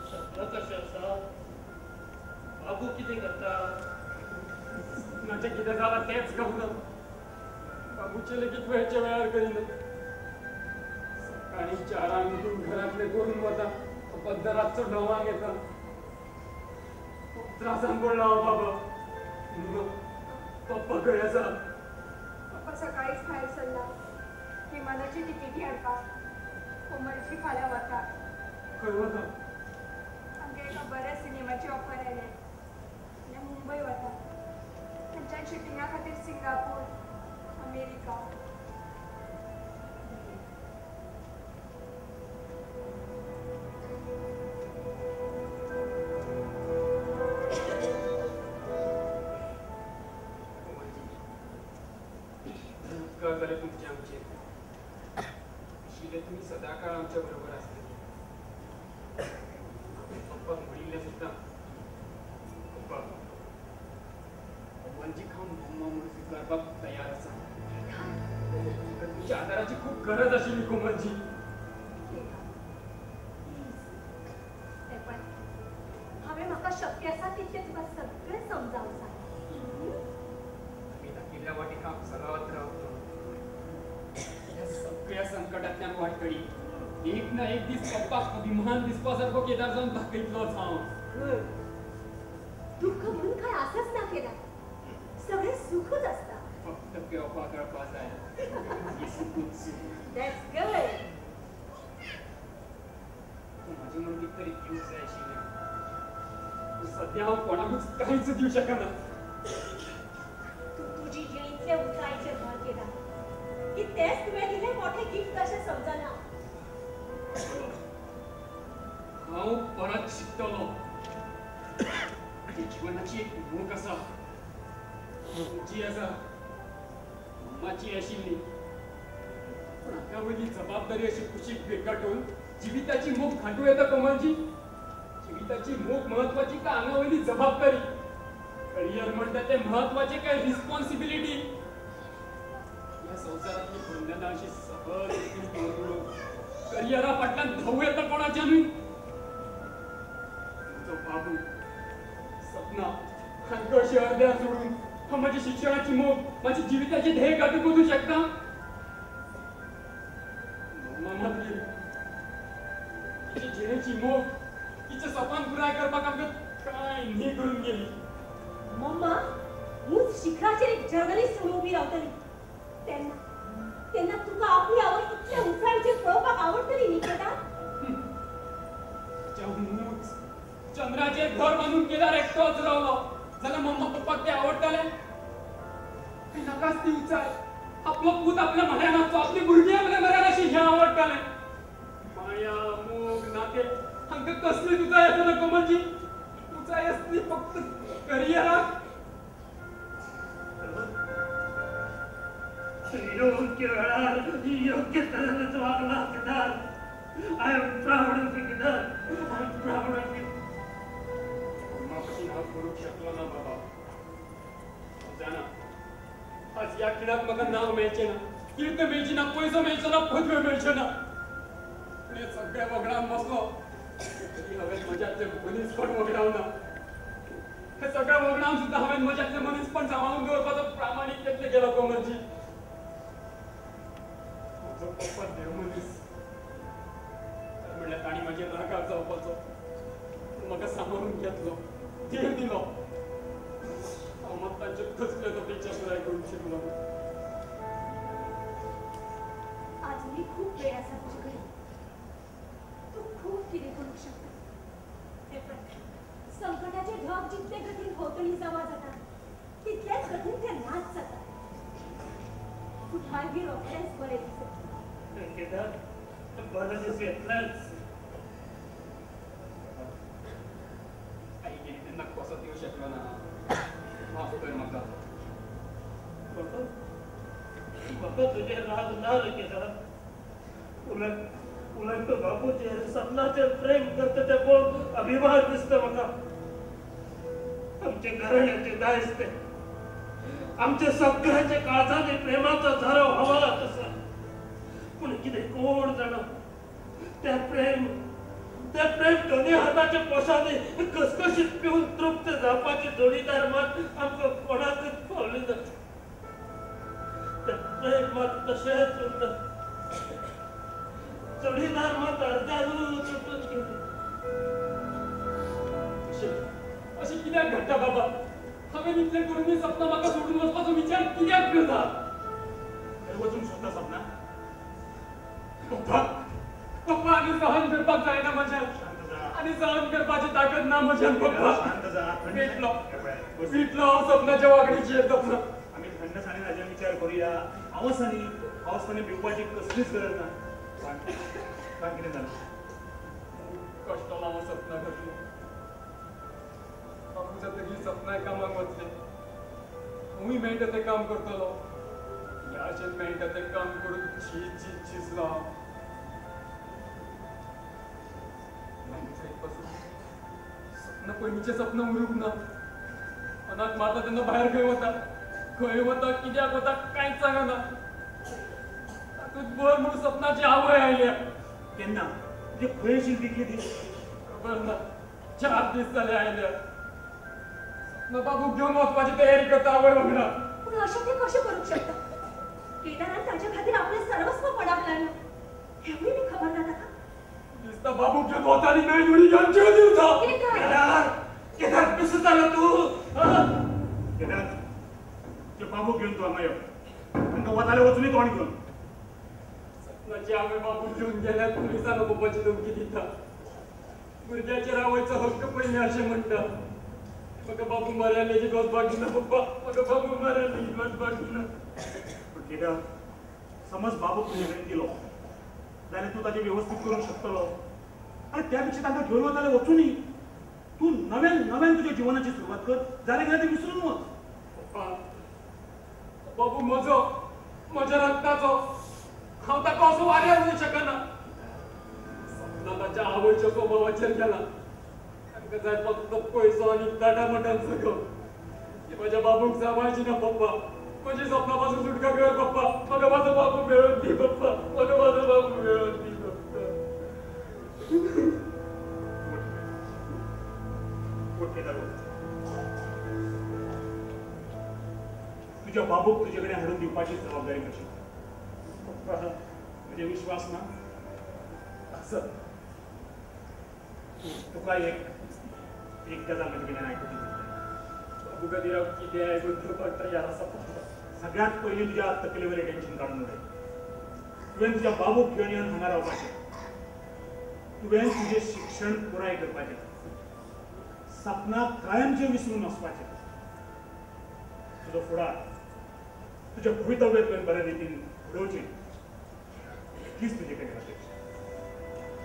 सपना कशें आसा? बाबू कितें करता? सपनाचें कितें जालां तेंच खबर ना. बाबूचें लेगीत वेळच्या वेळार करिना. सकाळीं 4 उठून घरांतलें करून वता, बद्द रातचो 9 येता. खूब त्रासान पडला हांव बाबा. पप्पा खंय आसा? पप्पा सकाळींच भायर सरला विमानाची तिकेटी हाडपाक. कोमलजी फाल्यां वता. खंय वता? आमकां एका बऱ्या सिनेमाची ऑफर आयल्या. फाल्यां मुंबय वता. थंयच्यान शुटिंगा खातीर सिंगापूर, अमेरिका. उपकार जाले तुमचे आमचे. आशिल्ले तुमी सदांकाळ आमच्या बरोबर आसतले. पप्पाक म्हणिल्लें सुद्दां, पप्पा कोमलजीक हांव मम्मा म्हणून स्विकारपाक तयार आसा. तुमच्या आदाराची खूब गरज आशिल्ली कोमलजी. हांवें म्हाका शक्य आसा तितलें तुका सगळें समजावन सांगलें. आमी दाखयल्ल्या वाटेक हांव चलत रावतलो. ह्या सगळ्या संकटांतल्यान वाट काडी एक ना एक दीस पप्पाक अभिमान दिसपा सारको केदार जावन दाखयतलोच हांव. दुःख म्हणून काय आसच ना केदार, सगळें सुखूच आसता. फक्त पेंवपा कळपा जाय. सुखूच सुख. That's good. तूं म्हाजे म्हणून कितें तरी दिवंक जाय आशिल्लें. सद्या हांव कोणाकूच कांयच दिवंक शकना. तूं तुजी जिणेंतले उंचायेचेर भर केदार की तेच तुवें दिलें मोठें गिफ्ट अशें समजना. हांव परत शिकतलो. म्हज्या जिवनाची एक मोख आसा, तुजी आसा, मम्माची आशिल्ली. पूण हांगा वयली जबाबदारी अशी कुशीक भेटगांठून जिविताची मोख घांटू येता कोमलजी. जिविताची मोख म्हत्वाची काय हांगा वयली जबाबदारी? करियर म्हणटा तें म्हत्वाचें काय रिस्पॉन्सिबिलिटी? ह्या संवसारांतली बंधनां अशी सहज करियरा फाटल्यान धांवू येता कोणाच्यानूय. तुजो बाबू सपना हांकां अशी अर्द्यार सोडून हांव म्हज्या शिक्षणाची मोख, म्हज्या जिविताचें ध्येय गांठूंक वचूंक शकता? मम्मा मात गेली. तिचे जिणेची मोख, तिचें सपन पुराय करपाक आमकां कांय न्ही करून गेली. मम्मा ऊंच शिखराचेर एक जर्नलिस्ट म्हणून उबी रावतली तेन्ना तेन्ना तुका आपली आवय इतल्या उंचायेचेर पळोवपाक आवडटली न्ही केदार? ऊंच चंद्राचेर घर बांदून केदार एकटोच रावलो जाल्यार मम्मा पप्पाक तें आवडटलें? नाकाच ती उंचाय. आपलो पूत आपल्या म्हऱ्यान आसचो, आपली भुरगीं आपल्या म्हऱ्यान अशी हें आवडटलें. माया, मोग, नातें हांकां कसलीच उंचाय आसना कोमलजी. उंचाय आसली फक्त करियराक. योग्य वेळार योग्य तरेनच वागला Kedar. I am proud of you Kedar, I am proud of you. मम्मा भशेन हांव करूंक शकलो ना बाबा. हांव जाणा आज ह्या खिणाक म्हाका नांव मेळचें ना, कीर्त मेळची ना, पयसो मेळचो ना, पदव्यो मेळच्यो ना. पूण हें सगळें वगडावन बसलो तरी हांवें म्हज्यांतलें मनीसपण वगडावना. हें सगळें वगडावन सुद्दां हांवें म्हज्यांतलें मनीसपण सांबाळून दवरपाचो प्रामाणीक यत्न केलो कोमलजी. म्हजो पप्पा देव मनीस म्हणल्यार तांणी म्हजेर रागार जावपाचो, पूण म्हाका सांबाळून घेतलो, धीर दिलो. हांव मात तांच्यो कसल्योच अपेक्षा पुराय करूंक शकलो. आजुनूय खूब वेळ आसा तुजे कडेन. तूं खूब कितें करूंक शकता. हें पळय, संकटाचे ढग जितले गतीन भोंवतणी जमा जाता तितलेच गतीन ते नाच जाता. फुडार बी रोखडेंच बरें दिसत. केदार, बरें दीस येतलेच. आई गेली तेन्ना कसो दिवंक शकलो ना. माफ कर म्हाका. बाबा, म्हाका तुजेर राग ना रे केदार. उलट उलट तो बाबूचेर, सपनाचेर प्रेम करता तें पळोवन अभिमान दिसता म्हाका. आमच्या घराण्याचें दायज तें, आमच्या सगळ्यांच्या काळजांनी प्रेमाचो झरो व्हांवला तसो. पूण कितें कोण जाणा, तें प्रेम दोनूय हाताच्या पोशांनी घसघशीत पिवन तृप्त जावपाची जोडीदार मात आमकां कोणाकच फावली ना. तें प्रेम मात तशेंच उरता, जोडीदार मात अर्द्यानूच उठून गेली. अशें कित्याक घडटा बाबा? हांवें इतलें करूनय सपना म्हाका सोडून वचपाचो विचार कित्याक करता? वचूंक शकता सपना? पप्पा, पप्पा आनी सहन करपाक जायना म्हज्यान. आनी सहन करपाची ताकद ना म्हज्यान पप्पा. पेटलो पेटलो हांव सपनाच्या वागणीचेर. सपना आमी थंडसाणेन हाजेर विचार करुया. हांव आनी भिवपाची कसलीच गरज ना. सांग कितें जालें? कश्टलो हांव सपना खातीर. बाबू जातकीर सपनाय कामाक वतलें, हांवूय मेळटा तें काम करतलो. ह्या आशेन मेळटा तें काम करून झीज झीज झिजलो हांव. पासून सपन पयलींचें सपन उरूंक ना. मनाक मारता तेन्ना भायर खंय वता, खंय वता, कित्याक वता कांयच सांगना. तातूंत भर म्हूण सपनाची आवय आयल्या. केन्ना? म्हणजे खंय आशिल्ली तितले दीस? खबर ना, 4 दीस जाले आयल्या. सपना बाबूक घेवन वचपाची तयारी करता आवय वांगडा. पूण अशें तें कशें करूंक शकता? केदारान ताचे खातीर आपलें सर्वस्व पणाक लायलां हेंवूय बी खबर ना ताका. दिसता बाबूक घेवन वता आनी नवी जोडी घेवन जीव दिवचो. केदार, केदार पिसो जालो तूं? केदार, तुज्या बाबूक घेवन तूं हांगा यो. तांकां वताले वचुनूय तोंड घेवन. सपनाची आवय बाबूक घेवन गेल्यार पुलिसांक बाबाची धमकी दिता. भुरग्याचेर आवयचो हक्क पयलीं अशें म्हणटा. म्हाका बाबू मऱ्यार लेगीत वचपाक दिना पप्पा, म्हाका बाबू मऱ्यार लेगीत वचपाक दिना. पूण केदार, समज बाबूक तुजे कडेन दिलो जाल्यार तूं ताचें वेवस्थीत करूंक शकतलो. आनी त्या पेक्षा तांकां घेवन वताले वचुनूय तूं नव्यान नव्यान तुज्या जिवनाची सुरवात कर. जाल्यार कितें तें विसरून वच. पप्पा, बाबू म्हजो, म्हज्या रक्ताचो. हांव ताका असो वाऱ्यार वचूंक शकना. सपना ताच्या आवयच्या स्वभावाचेर गेला. तांकां जाय फक्त पयसो आनी टाटा मटान सगळो. ती म्हज्या बाबूक सांबाळची ना पप्पा. म्हजी सपना पासून सुटका कर पप्पा. म्हाका म्हजो बाबू मेळोवन दी पप्पा, म्हाका म्हजो बाबू मेळोवन दी पप्पा. तुज्या बाबूक तुजे कडेन हाडून दिवपाची जबाबदारी म्हजी. म्हजे विश्वास ना आसत. तुका एक एक गजाल म्हजे कडल्यान आयकूंक दिवंक जाय. बाबू खातीर हांव कितें आयकून घेवपाक तयार आसा पप्पा. सगळ्यांत पयलीं तुज्या तकले वयलें टेन्शन काडून उडय. तुवें तुज्या बाबूक घेवन येवन हांगा रावपाचें. तुवें तुजें शिक्षण पुराय करपाचें. सपना कायमचें विसरून वचपाचें. तुजो फुडार, तुजें भवितव्य तुवें बऱ्या रितीन घडोवचें, इतलीच तुजे कडेन अपेक्षा.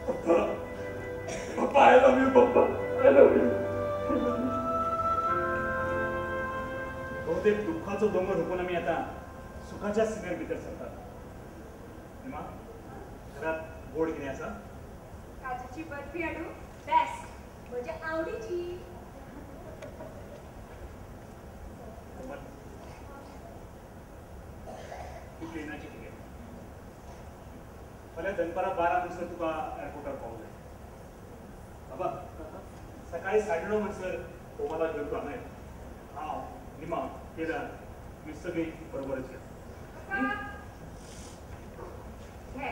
पप्पा, पप्पा, I love you papa, I love you. बहुतेक दुःखाचो दोंगर हुपून आमी आतां सुखाच्या सिमेर भितर सरतात. हेमा, घरात गोड कितें आसा? काजूची बर्फी हाडूं? बेस्ट, म्हज्या आवडीची. तूं ट्रेनाची तिकेट. फाल्यां दनपारां 12 म्हणसर तुका एअरपोर्टार पावूंक जाय. बाबा, सकाळी 9:30 म्हणसर कोमाला घेवन तूं हांगा यो. हांव, निमा, केदार, आमी सगळीं बरोबरच या. घे,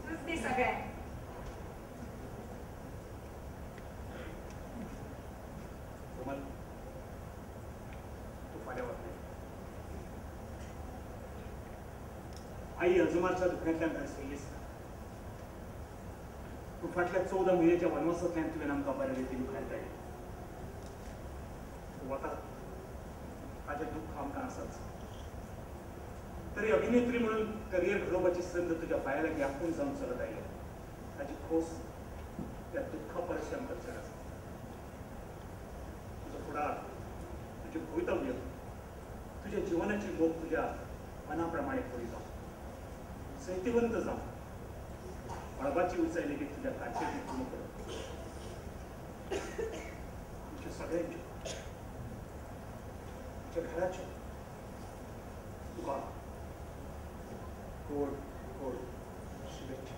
तूच दी सगळ्यांक. कोमल, तूं फाल्यां वतलें. आई अजुमारच्या दुखण्यांतल्यान भायर सरलीच ना. तूं फाटल्या 14 म्हयन्याच्या वनवासांतल्यान तुवें आमकां बऱ्या रितीन भायर काडलें. तूं वता ताचें दुख्ख आमकां आसाच. तरी अभिनेत्री म्हणून करियर घडोवपाची संद तुज्या पांया लागीं आपूण जावन चलत आयल्या. ताची खोस त्या दुख्खा परस आमकां चड आसा. तुजो फुडार, तुजें भवितव्य, तुज्या जिवनाची मोख तुज्या मना प्रमाणे पुरी जावं. जैतिवंत जावं. मळबाची उंचाय लेगीत तुज्या कारकिर्दीत पूर्ण कर. आमच्या सगळ्यांच्यो, आमच्या घराच्यो तुका गोड गोड शुभेच्छा.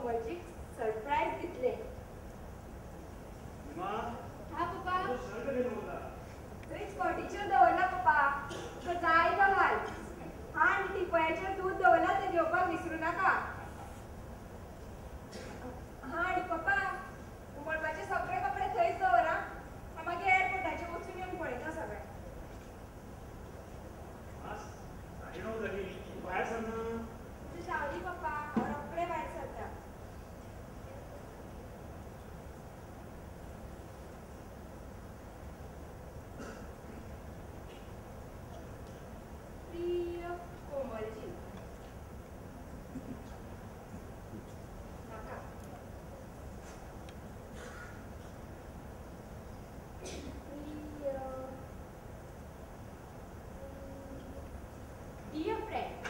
कोमलजीक सरप्राईज दितले. हा पप्पा, थंयच कॉटीचेर दवरला पप्पा, तुका जाय तो घाल. हा आनी टिपयाचेर दूद दवरला, तें घेवपाक विसरू नाका. हा आनी पप्पा, उमळपाचे सगळे कपडे थंयच दवर. हांव मागीर एअरपोर्टाचेर वचून येवन पळयता सगळें. भायर सरना तुजें सावली पप्पा, हांव रोखडें भायर सरता. प्रिय कोमलजी, नाका. प्रिय डियर फ्रेंड,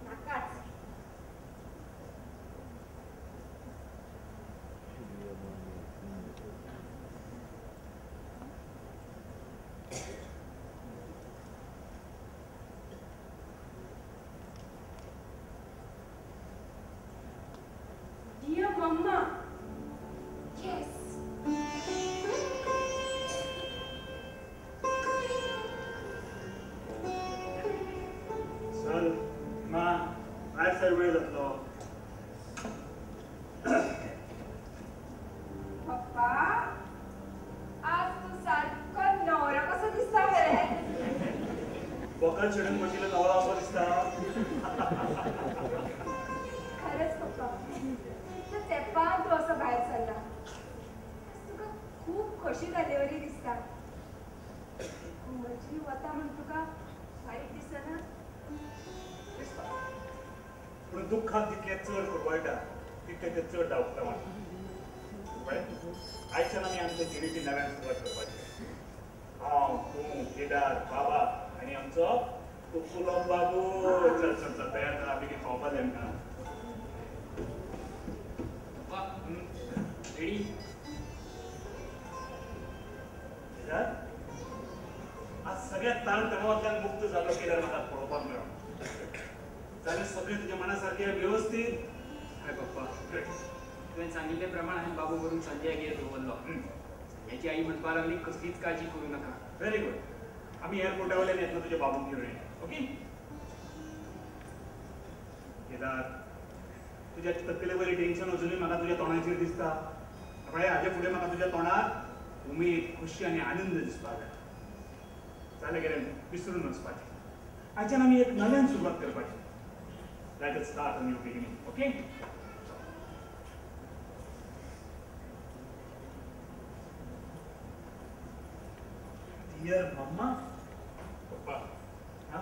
नाकाच. Dear mamma, yes. चल मा, भायर सर वेळ जातलो. पप्पा, आज तूं सारको न्हवरो कसो दिसता मरे. बोकल चेडून बशिल्लो न्हवरो असो दिसता. खरेंच पप्पा, इतल्या तेंपान तूं असो भायर सरला. आज तुका खूब खोशी जाल्ले वरी दिसता. कोमलजी वता म्हूण तुका वायट दिसना? दिसता, पूण दुख्खाक जितलें चड कुरवाळटा तितलें तें चड धांवता म्हाका. आयच्यान आमी आमच्या जिणेची नव्यान सुरवात करपाची. हांव, तूं, केदार, बाबा आनी आमचो कुकुलो बाबू. चल चल चल, तयार करा, बेगीन खावपा जाय आमकां. रेडी? केदार, आज सगळ्या ताण तणावांतल्यान मुक्त जालो केदार म्हाका पळोवपाक मेळ्ळो. जालें सगळें तुज्या मना सारकें वेवस्थीत? हय पप्पा, तुवें सांगिल्ले प्रमाण हांवें बाबू करून संजयागेर दवरलो. संजयाची आई म्हणपाक लागली कसलीच काळजी करूं नाका. Very good. आमी एअरपोर्टा वयल्यान येतना तुज्या बाबूक घेवन येया. ओके केदार, तुज्या तकले वयलें टेन्शन अजुनूय म्हाका तुज्या तोंडाचेर दिसता. पळय, हाजे फुडें म्हाका तुज्या तोंडार उमेद, खोशी आनी आनंद दिसपाक जाय. जालें गेलें विसरून वचपाचें. आयच्यान आमी एक नव्यान सुरवात करपाची. Let us start a new beginning, okay? Dear mamma, पप्पा, हा?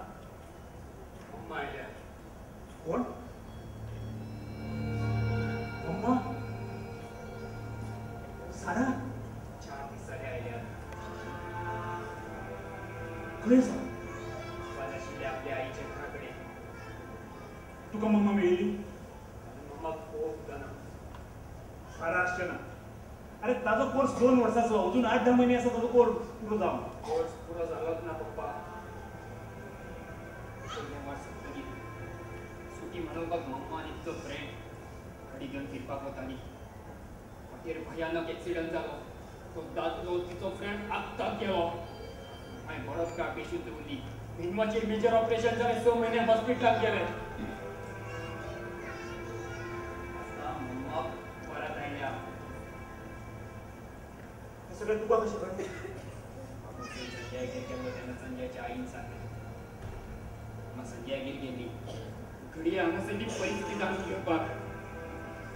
मम्मा आयल्या. कोण? मम्मा? सारा? 4 दीस जाले आयल्या. खंय आसा? बाबा आशिल्ल्या आपल्या आईच्या घरा कडेन. तुका मम्मा मेळिल्ली? मम्मा खूब जाणा. सारा आसचें ना. अरे ताजो कोर्स 2 वर्सांचो, अजून 8-10 म्हयने आसा ताजो कोर्स पुरो जावन. कोर्स पुरो जालोच ना पप्पा. पयलें वर्स सोंपतकीर सुटी मनोवपाक मम्मा आनी तिचो फ्रेंड गाडी घेवन फिरपाक वताली. वाटेर भयानक एक्सिडंट जालो. तो दादलो तिचो फ्रेंड आत्ताक गेलो. हांवें बरोच काळ बेशुद्ध उरली. मेंदवाचेर मेजर ऑपरेशन जालें. 6 म्हयने हॉस्पिटलांत गेले. आतां मम्मा परत आयल्या. हें सगळें तुका कशें कळ्ळें? बाबू संजयागेर गेल्लो तेन्ना संजयाच्या आईन सांगलें. मम्मा संजयागेर गेली. घडये हांगासरली परिस्थिती जाणून घेवपाक.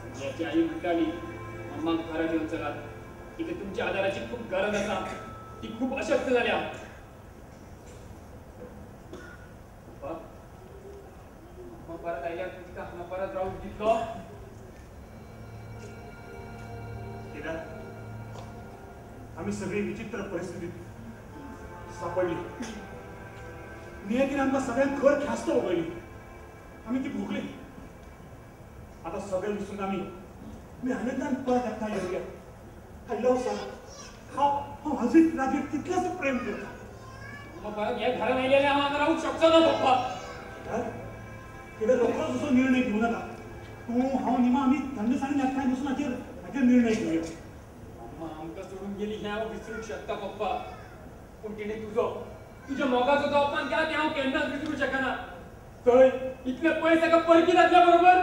संजयाची आई म्हणटाली, मम्माक घरा घेवन चलात, तिका तुमच्या आदाराची खूब गरज आसा, ती खूब अशक्त जाल्या. पप्पा, मम्मा परत आयल्यार तूं तिका हांगा परत रावूंक दितलो? केदार, आमी सगळी विचित्र परिस्थितीत सापडली. नियतीन आमकां सगळ्यांक खर ख्यास्त भोगयली. आमी ती भोगली. आतां सगळें विसरून आमी आनंदान परत एकठांय येवया. I love Sara. हांव अजून ताजेर तितलेंच प्रेम करता. मम्मा परत ह्या घरात आयलेले हांव हांगा रावूंक शकचो ना पप्पा. केदार रोखडोच असो निर्णय घेवं नाका. तूं हांव निमा आमी थंडसाणीन एकठांय बसून हाचेर हाचेर निर्णय घेवया. मम्मा आमकां सोडून गेली हें हांव विसरूंक शकता पप्पा, पूण तिणें तुजो तुज्या मोगाचो जो अपमान केला तें हांव केन्नाच विसरूंक शकना. थंय इतले पयस एका परकी दादल्या बरोबर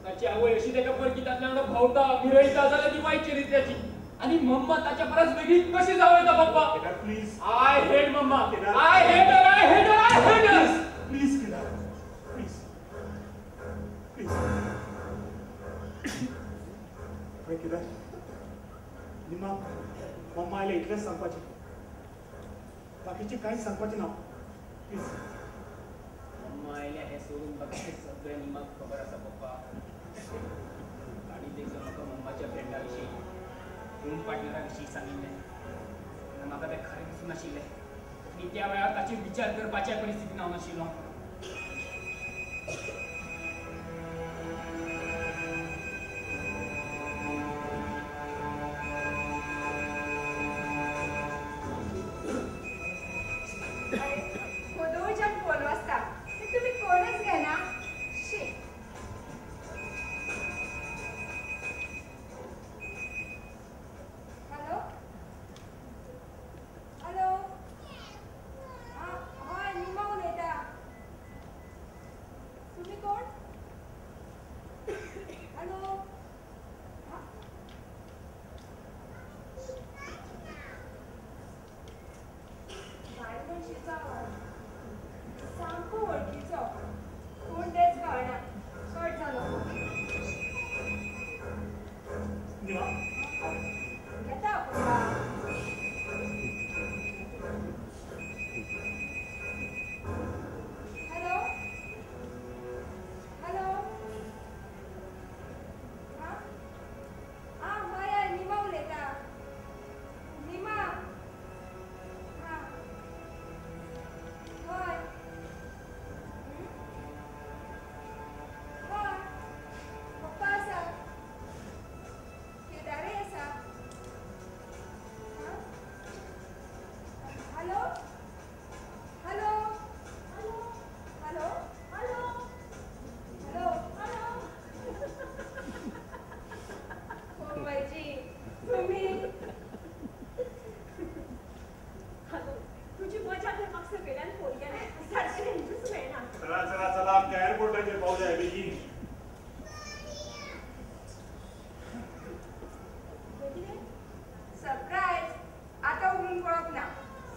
ताची आवय अशी ताका परकी दादल्या वांगडा भोंवता मिरयता जाल्यार ती वायट चरित्र्याची आनी मम्मा ताच्या परस वेगळी कशी जावं येता पप्पा. Please. I hate mamma. I hate her. I hate her. I hate her. Please Kedar, please please. पळय केदार, निमा मम्मा आयल्या इतलेंच सांगपाचें, बाकीचें कांयच सांगपाचें ना. प्लीज. मम्मा आयल्या हें सोडून बाकीचें सगळें निमाक खबर आसा पप्पा. आनी एकदां म्हाका मम्माच्या फ्रेंडा विशीं, रूम पार्टनरा विशीं सांगिल्लें, म्हाका तें खरें दिसूं नाशिल्लें आनी त्या वेळार ताचेर विचार करपाच्या परिस्थितीन हांव नाशिल्लो. फोन वाजता तुमी कोणच घेना. शी. Hello hello. आं हय, निमा उलयता. तुमी कोण? हॅलो. बायल मनशेचो आवाज सामको वळखीचो, कोण तेच कळना. कट जालो फोन. निमा घेता पप्पा. Hello hello. आं आं हय हय, निमा उलयता. निमा. आं हय हय, पप्पा आसा, केदारय आसा. आं hello hello hello hello hello hello hello. मुंबयची तुमी. हॅलो, तुजी मजा करपाक सकयल्यान फोन केला, सारकें रेंजूच मेळना. चला चला चला, आमच्या एअरपोर्टाचेर पावल्या बेगीन. कितें सरप्रायज आतां उगडून पळोवप ना.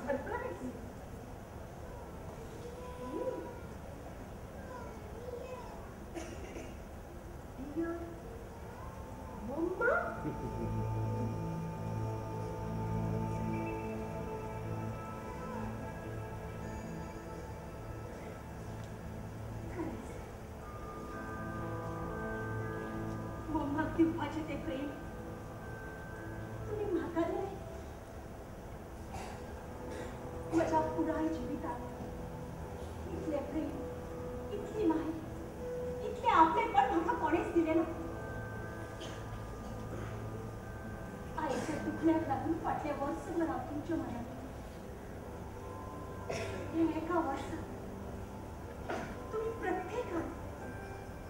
सरप्रायज? डियर मम्मा, खरेंच मम्माक दिवपाचें तें प्रेम तुमी म्हाका दिलें. म्हज्या पुराय जिवितांत इतलें प्रेम, इतली माया, इतलें आपलेपण म्हाका कोणेच दिलें ना. आईच्या दुखण्याक लागून फाटल्या वर्सभर हांव तुमच्या म्हऱ्यांत. ह्या एका वर्सात तुमी प्रत्येकान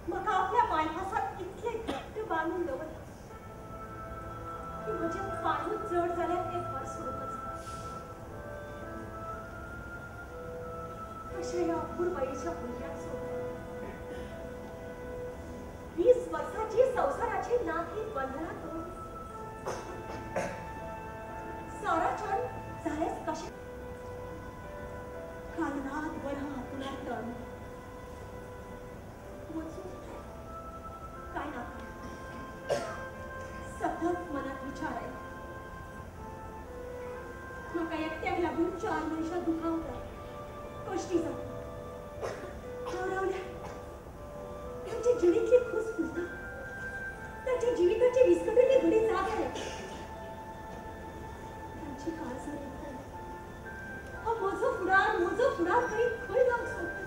म्हाका आपल्या मायभासांत इतलें घट्ट बांदून दवरलां की म्हजे पांयूच जड जाल्यार तें घर सोडूंकच जाय. अशा ह्या अपुरबायेच्या भुरग्याक सोडून 20 वर्सांची संवसाराची नातीं बंधनां करून साराच्यान जालेंच कशें? काल रातभर हांव आपुणार तळमळ्ळें. वचूं काय नाका, सतत मनात विचार आयले. म्हाका एकट्याक लागून 4 मनशां दुखावतात, कश्टी जाता. हांव रावल्यार तांच्या जिणेंतली खोस फुलता, तांच्या जिविताची विस्कटिल्ली घडी जाग्यार येता, तांची काळजां दुखतात. हांव म्हजो फुडार म्हजो फुडार करीत खंय जावंक सोदता?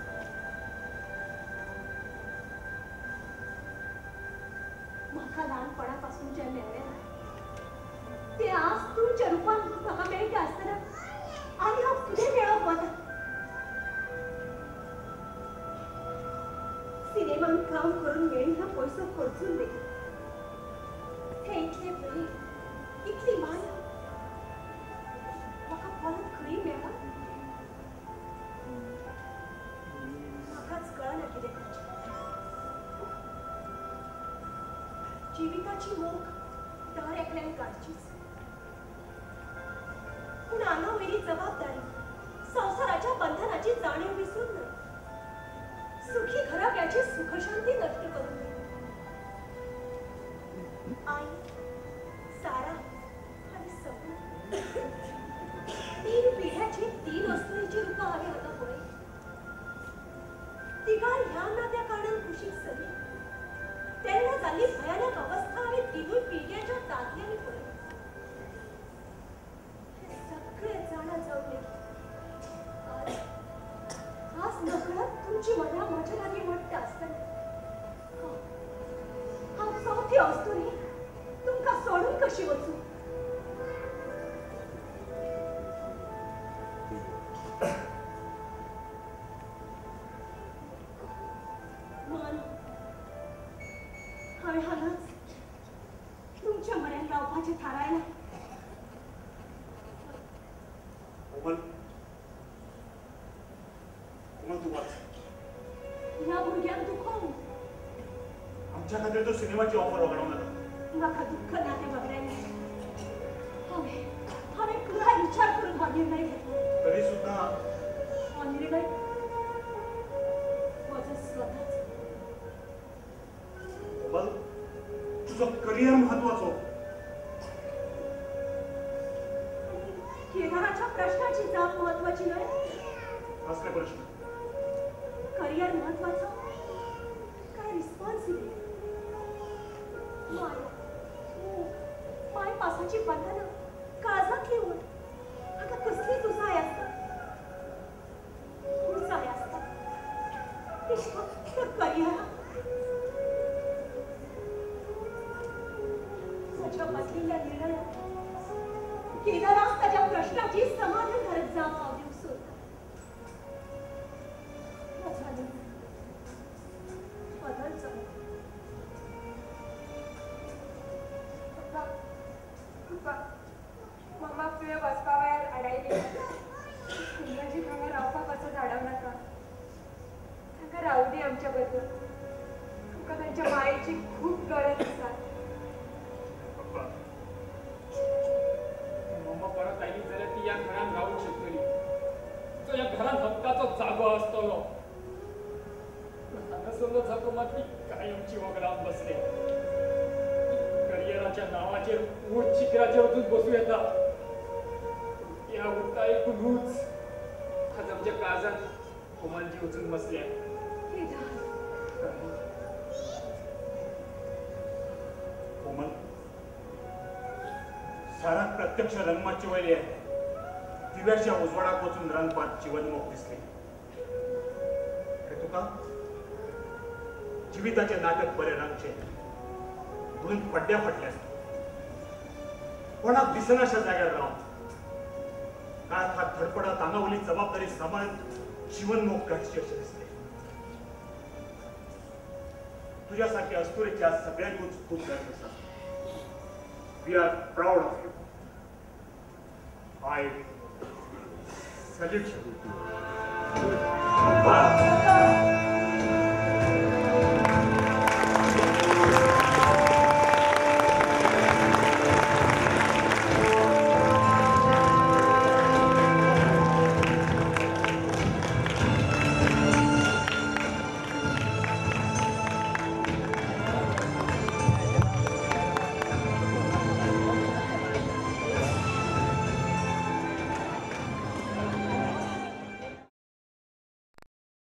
म्हाका ल्हानपणापासून जें मेळ्ळें ना तें आज तुमच्या रुपान म्हाका मेळटा आसतना पयसो खर्चून लेगीत हें इतलें प्रेम, इतली माया म्हाका परत खंय मेळना? म्हाकाच कळना कितें करचें. जिविताची मोख दर एकल्यान काडचीच, पूण आंगा वयली जबाबदारी, संवसाराच्या बंधनाची जाणीव विसरून न्हय, सुखी घराब्याची सुखशांती नश्ट करून न्हय. आई, सारा आनी सगळं 3 पिढ्याची 3 अस्तुरीची रुपां हांवें आतां पळयली. तिगां ह्या ना त्या कारणान कुशीक सरली तेन्ना जाल्ली भयानक अवस्था हांवें तिनूय पिळग्याच्या दादल्यांनी पळयली. हें सगळें जाणा जावन लेगीत आज नकळत तुमची मनां म्हज्या लागीं मोडटा आसतना हांव चवथी अस्तुरी तुमकां सोडून कशी वचूं? मन हांवें हांगाच तुमच्या म्हऱ्यांत रावपाचें थारायलां. कोमल, कोमल तूं वच. ह्या भुरग्यांक दुखोवन आमच्या खातीर तूं सिनेमाची ऑफर वगडावं नाका. म्हाका दुख्ख ना तें वगडायलें. हांवें पुराय विचार करून हो निर्णय घेतलो. तरी सुद्दां हो निर्णय म्हजो स्वताच. कोमल, तुजो करियर म्हत्वाचो. केदाराच्या प्रश्नाची जाप म्हत्वाची न्हय. कसले प्रश्न? करियर म्हत्वाचो काय रिस्पॉन्सिबिलिटी? माया, मोग, मायपासाची बंधनां, काळजांतली ओट, हाका कसलीच उंचाय आसता? उंचाय आसता ती फक्त करियराक. म्हज्या बदलिल्ल्या निर्णयाक केदाराक ताच्या प्रश्नाची समाधानकारक जाप हांव दिवंक सोदतां. म्हजो निर्णय बदलचो. पप्पा, पप्पा, मम्माक तुवें वचपा वेळार आडायली. कुंदाजी हांगा रावपाक असो धाडव नाका. तांकां रावूं दी आमच्या बरोबर. तुमकां तांच्या मायेची खूब गरज आसा. पप्पा, मम्मा परत आयली जाल्यार ती ह्या घरांत रावूंक शकतली. तिचो ह्या घरांत हक्काचो जागो आसतलो. हांगासरलो जागो मात ती कायमची वगडावन बसल्या. करियराच्या नांवाचेर ऊंच शिखराचेर वचून बसूं येता, त्या उरता एकूच. आज आमच्या काळजांत कोमलजी वचून बसल्या. कोमल, साराक प्रत्यक्ष रंगमाची वयली दिव्याच्या उजवाडाक वचून रंगपात जीवनमोख दिसली. तुका जिविताचें नाटक बरें रंगचें म्हणून पड्ड्या फाटल्यान कोणाक दिसनाशा जाग्यार रावन काळखात धडपडत आंगावली जबाबदारी सांबाळत जीवनमोख गाठची अशें दिसलें. तुज्या सारख्या अस्तुरेची आज सगळ्यांकूच खूब गरज आसा. We are proud of you. I salute you.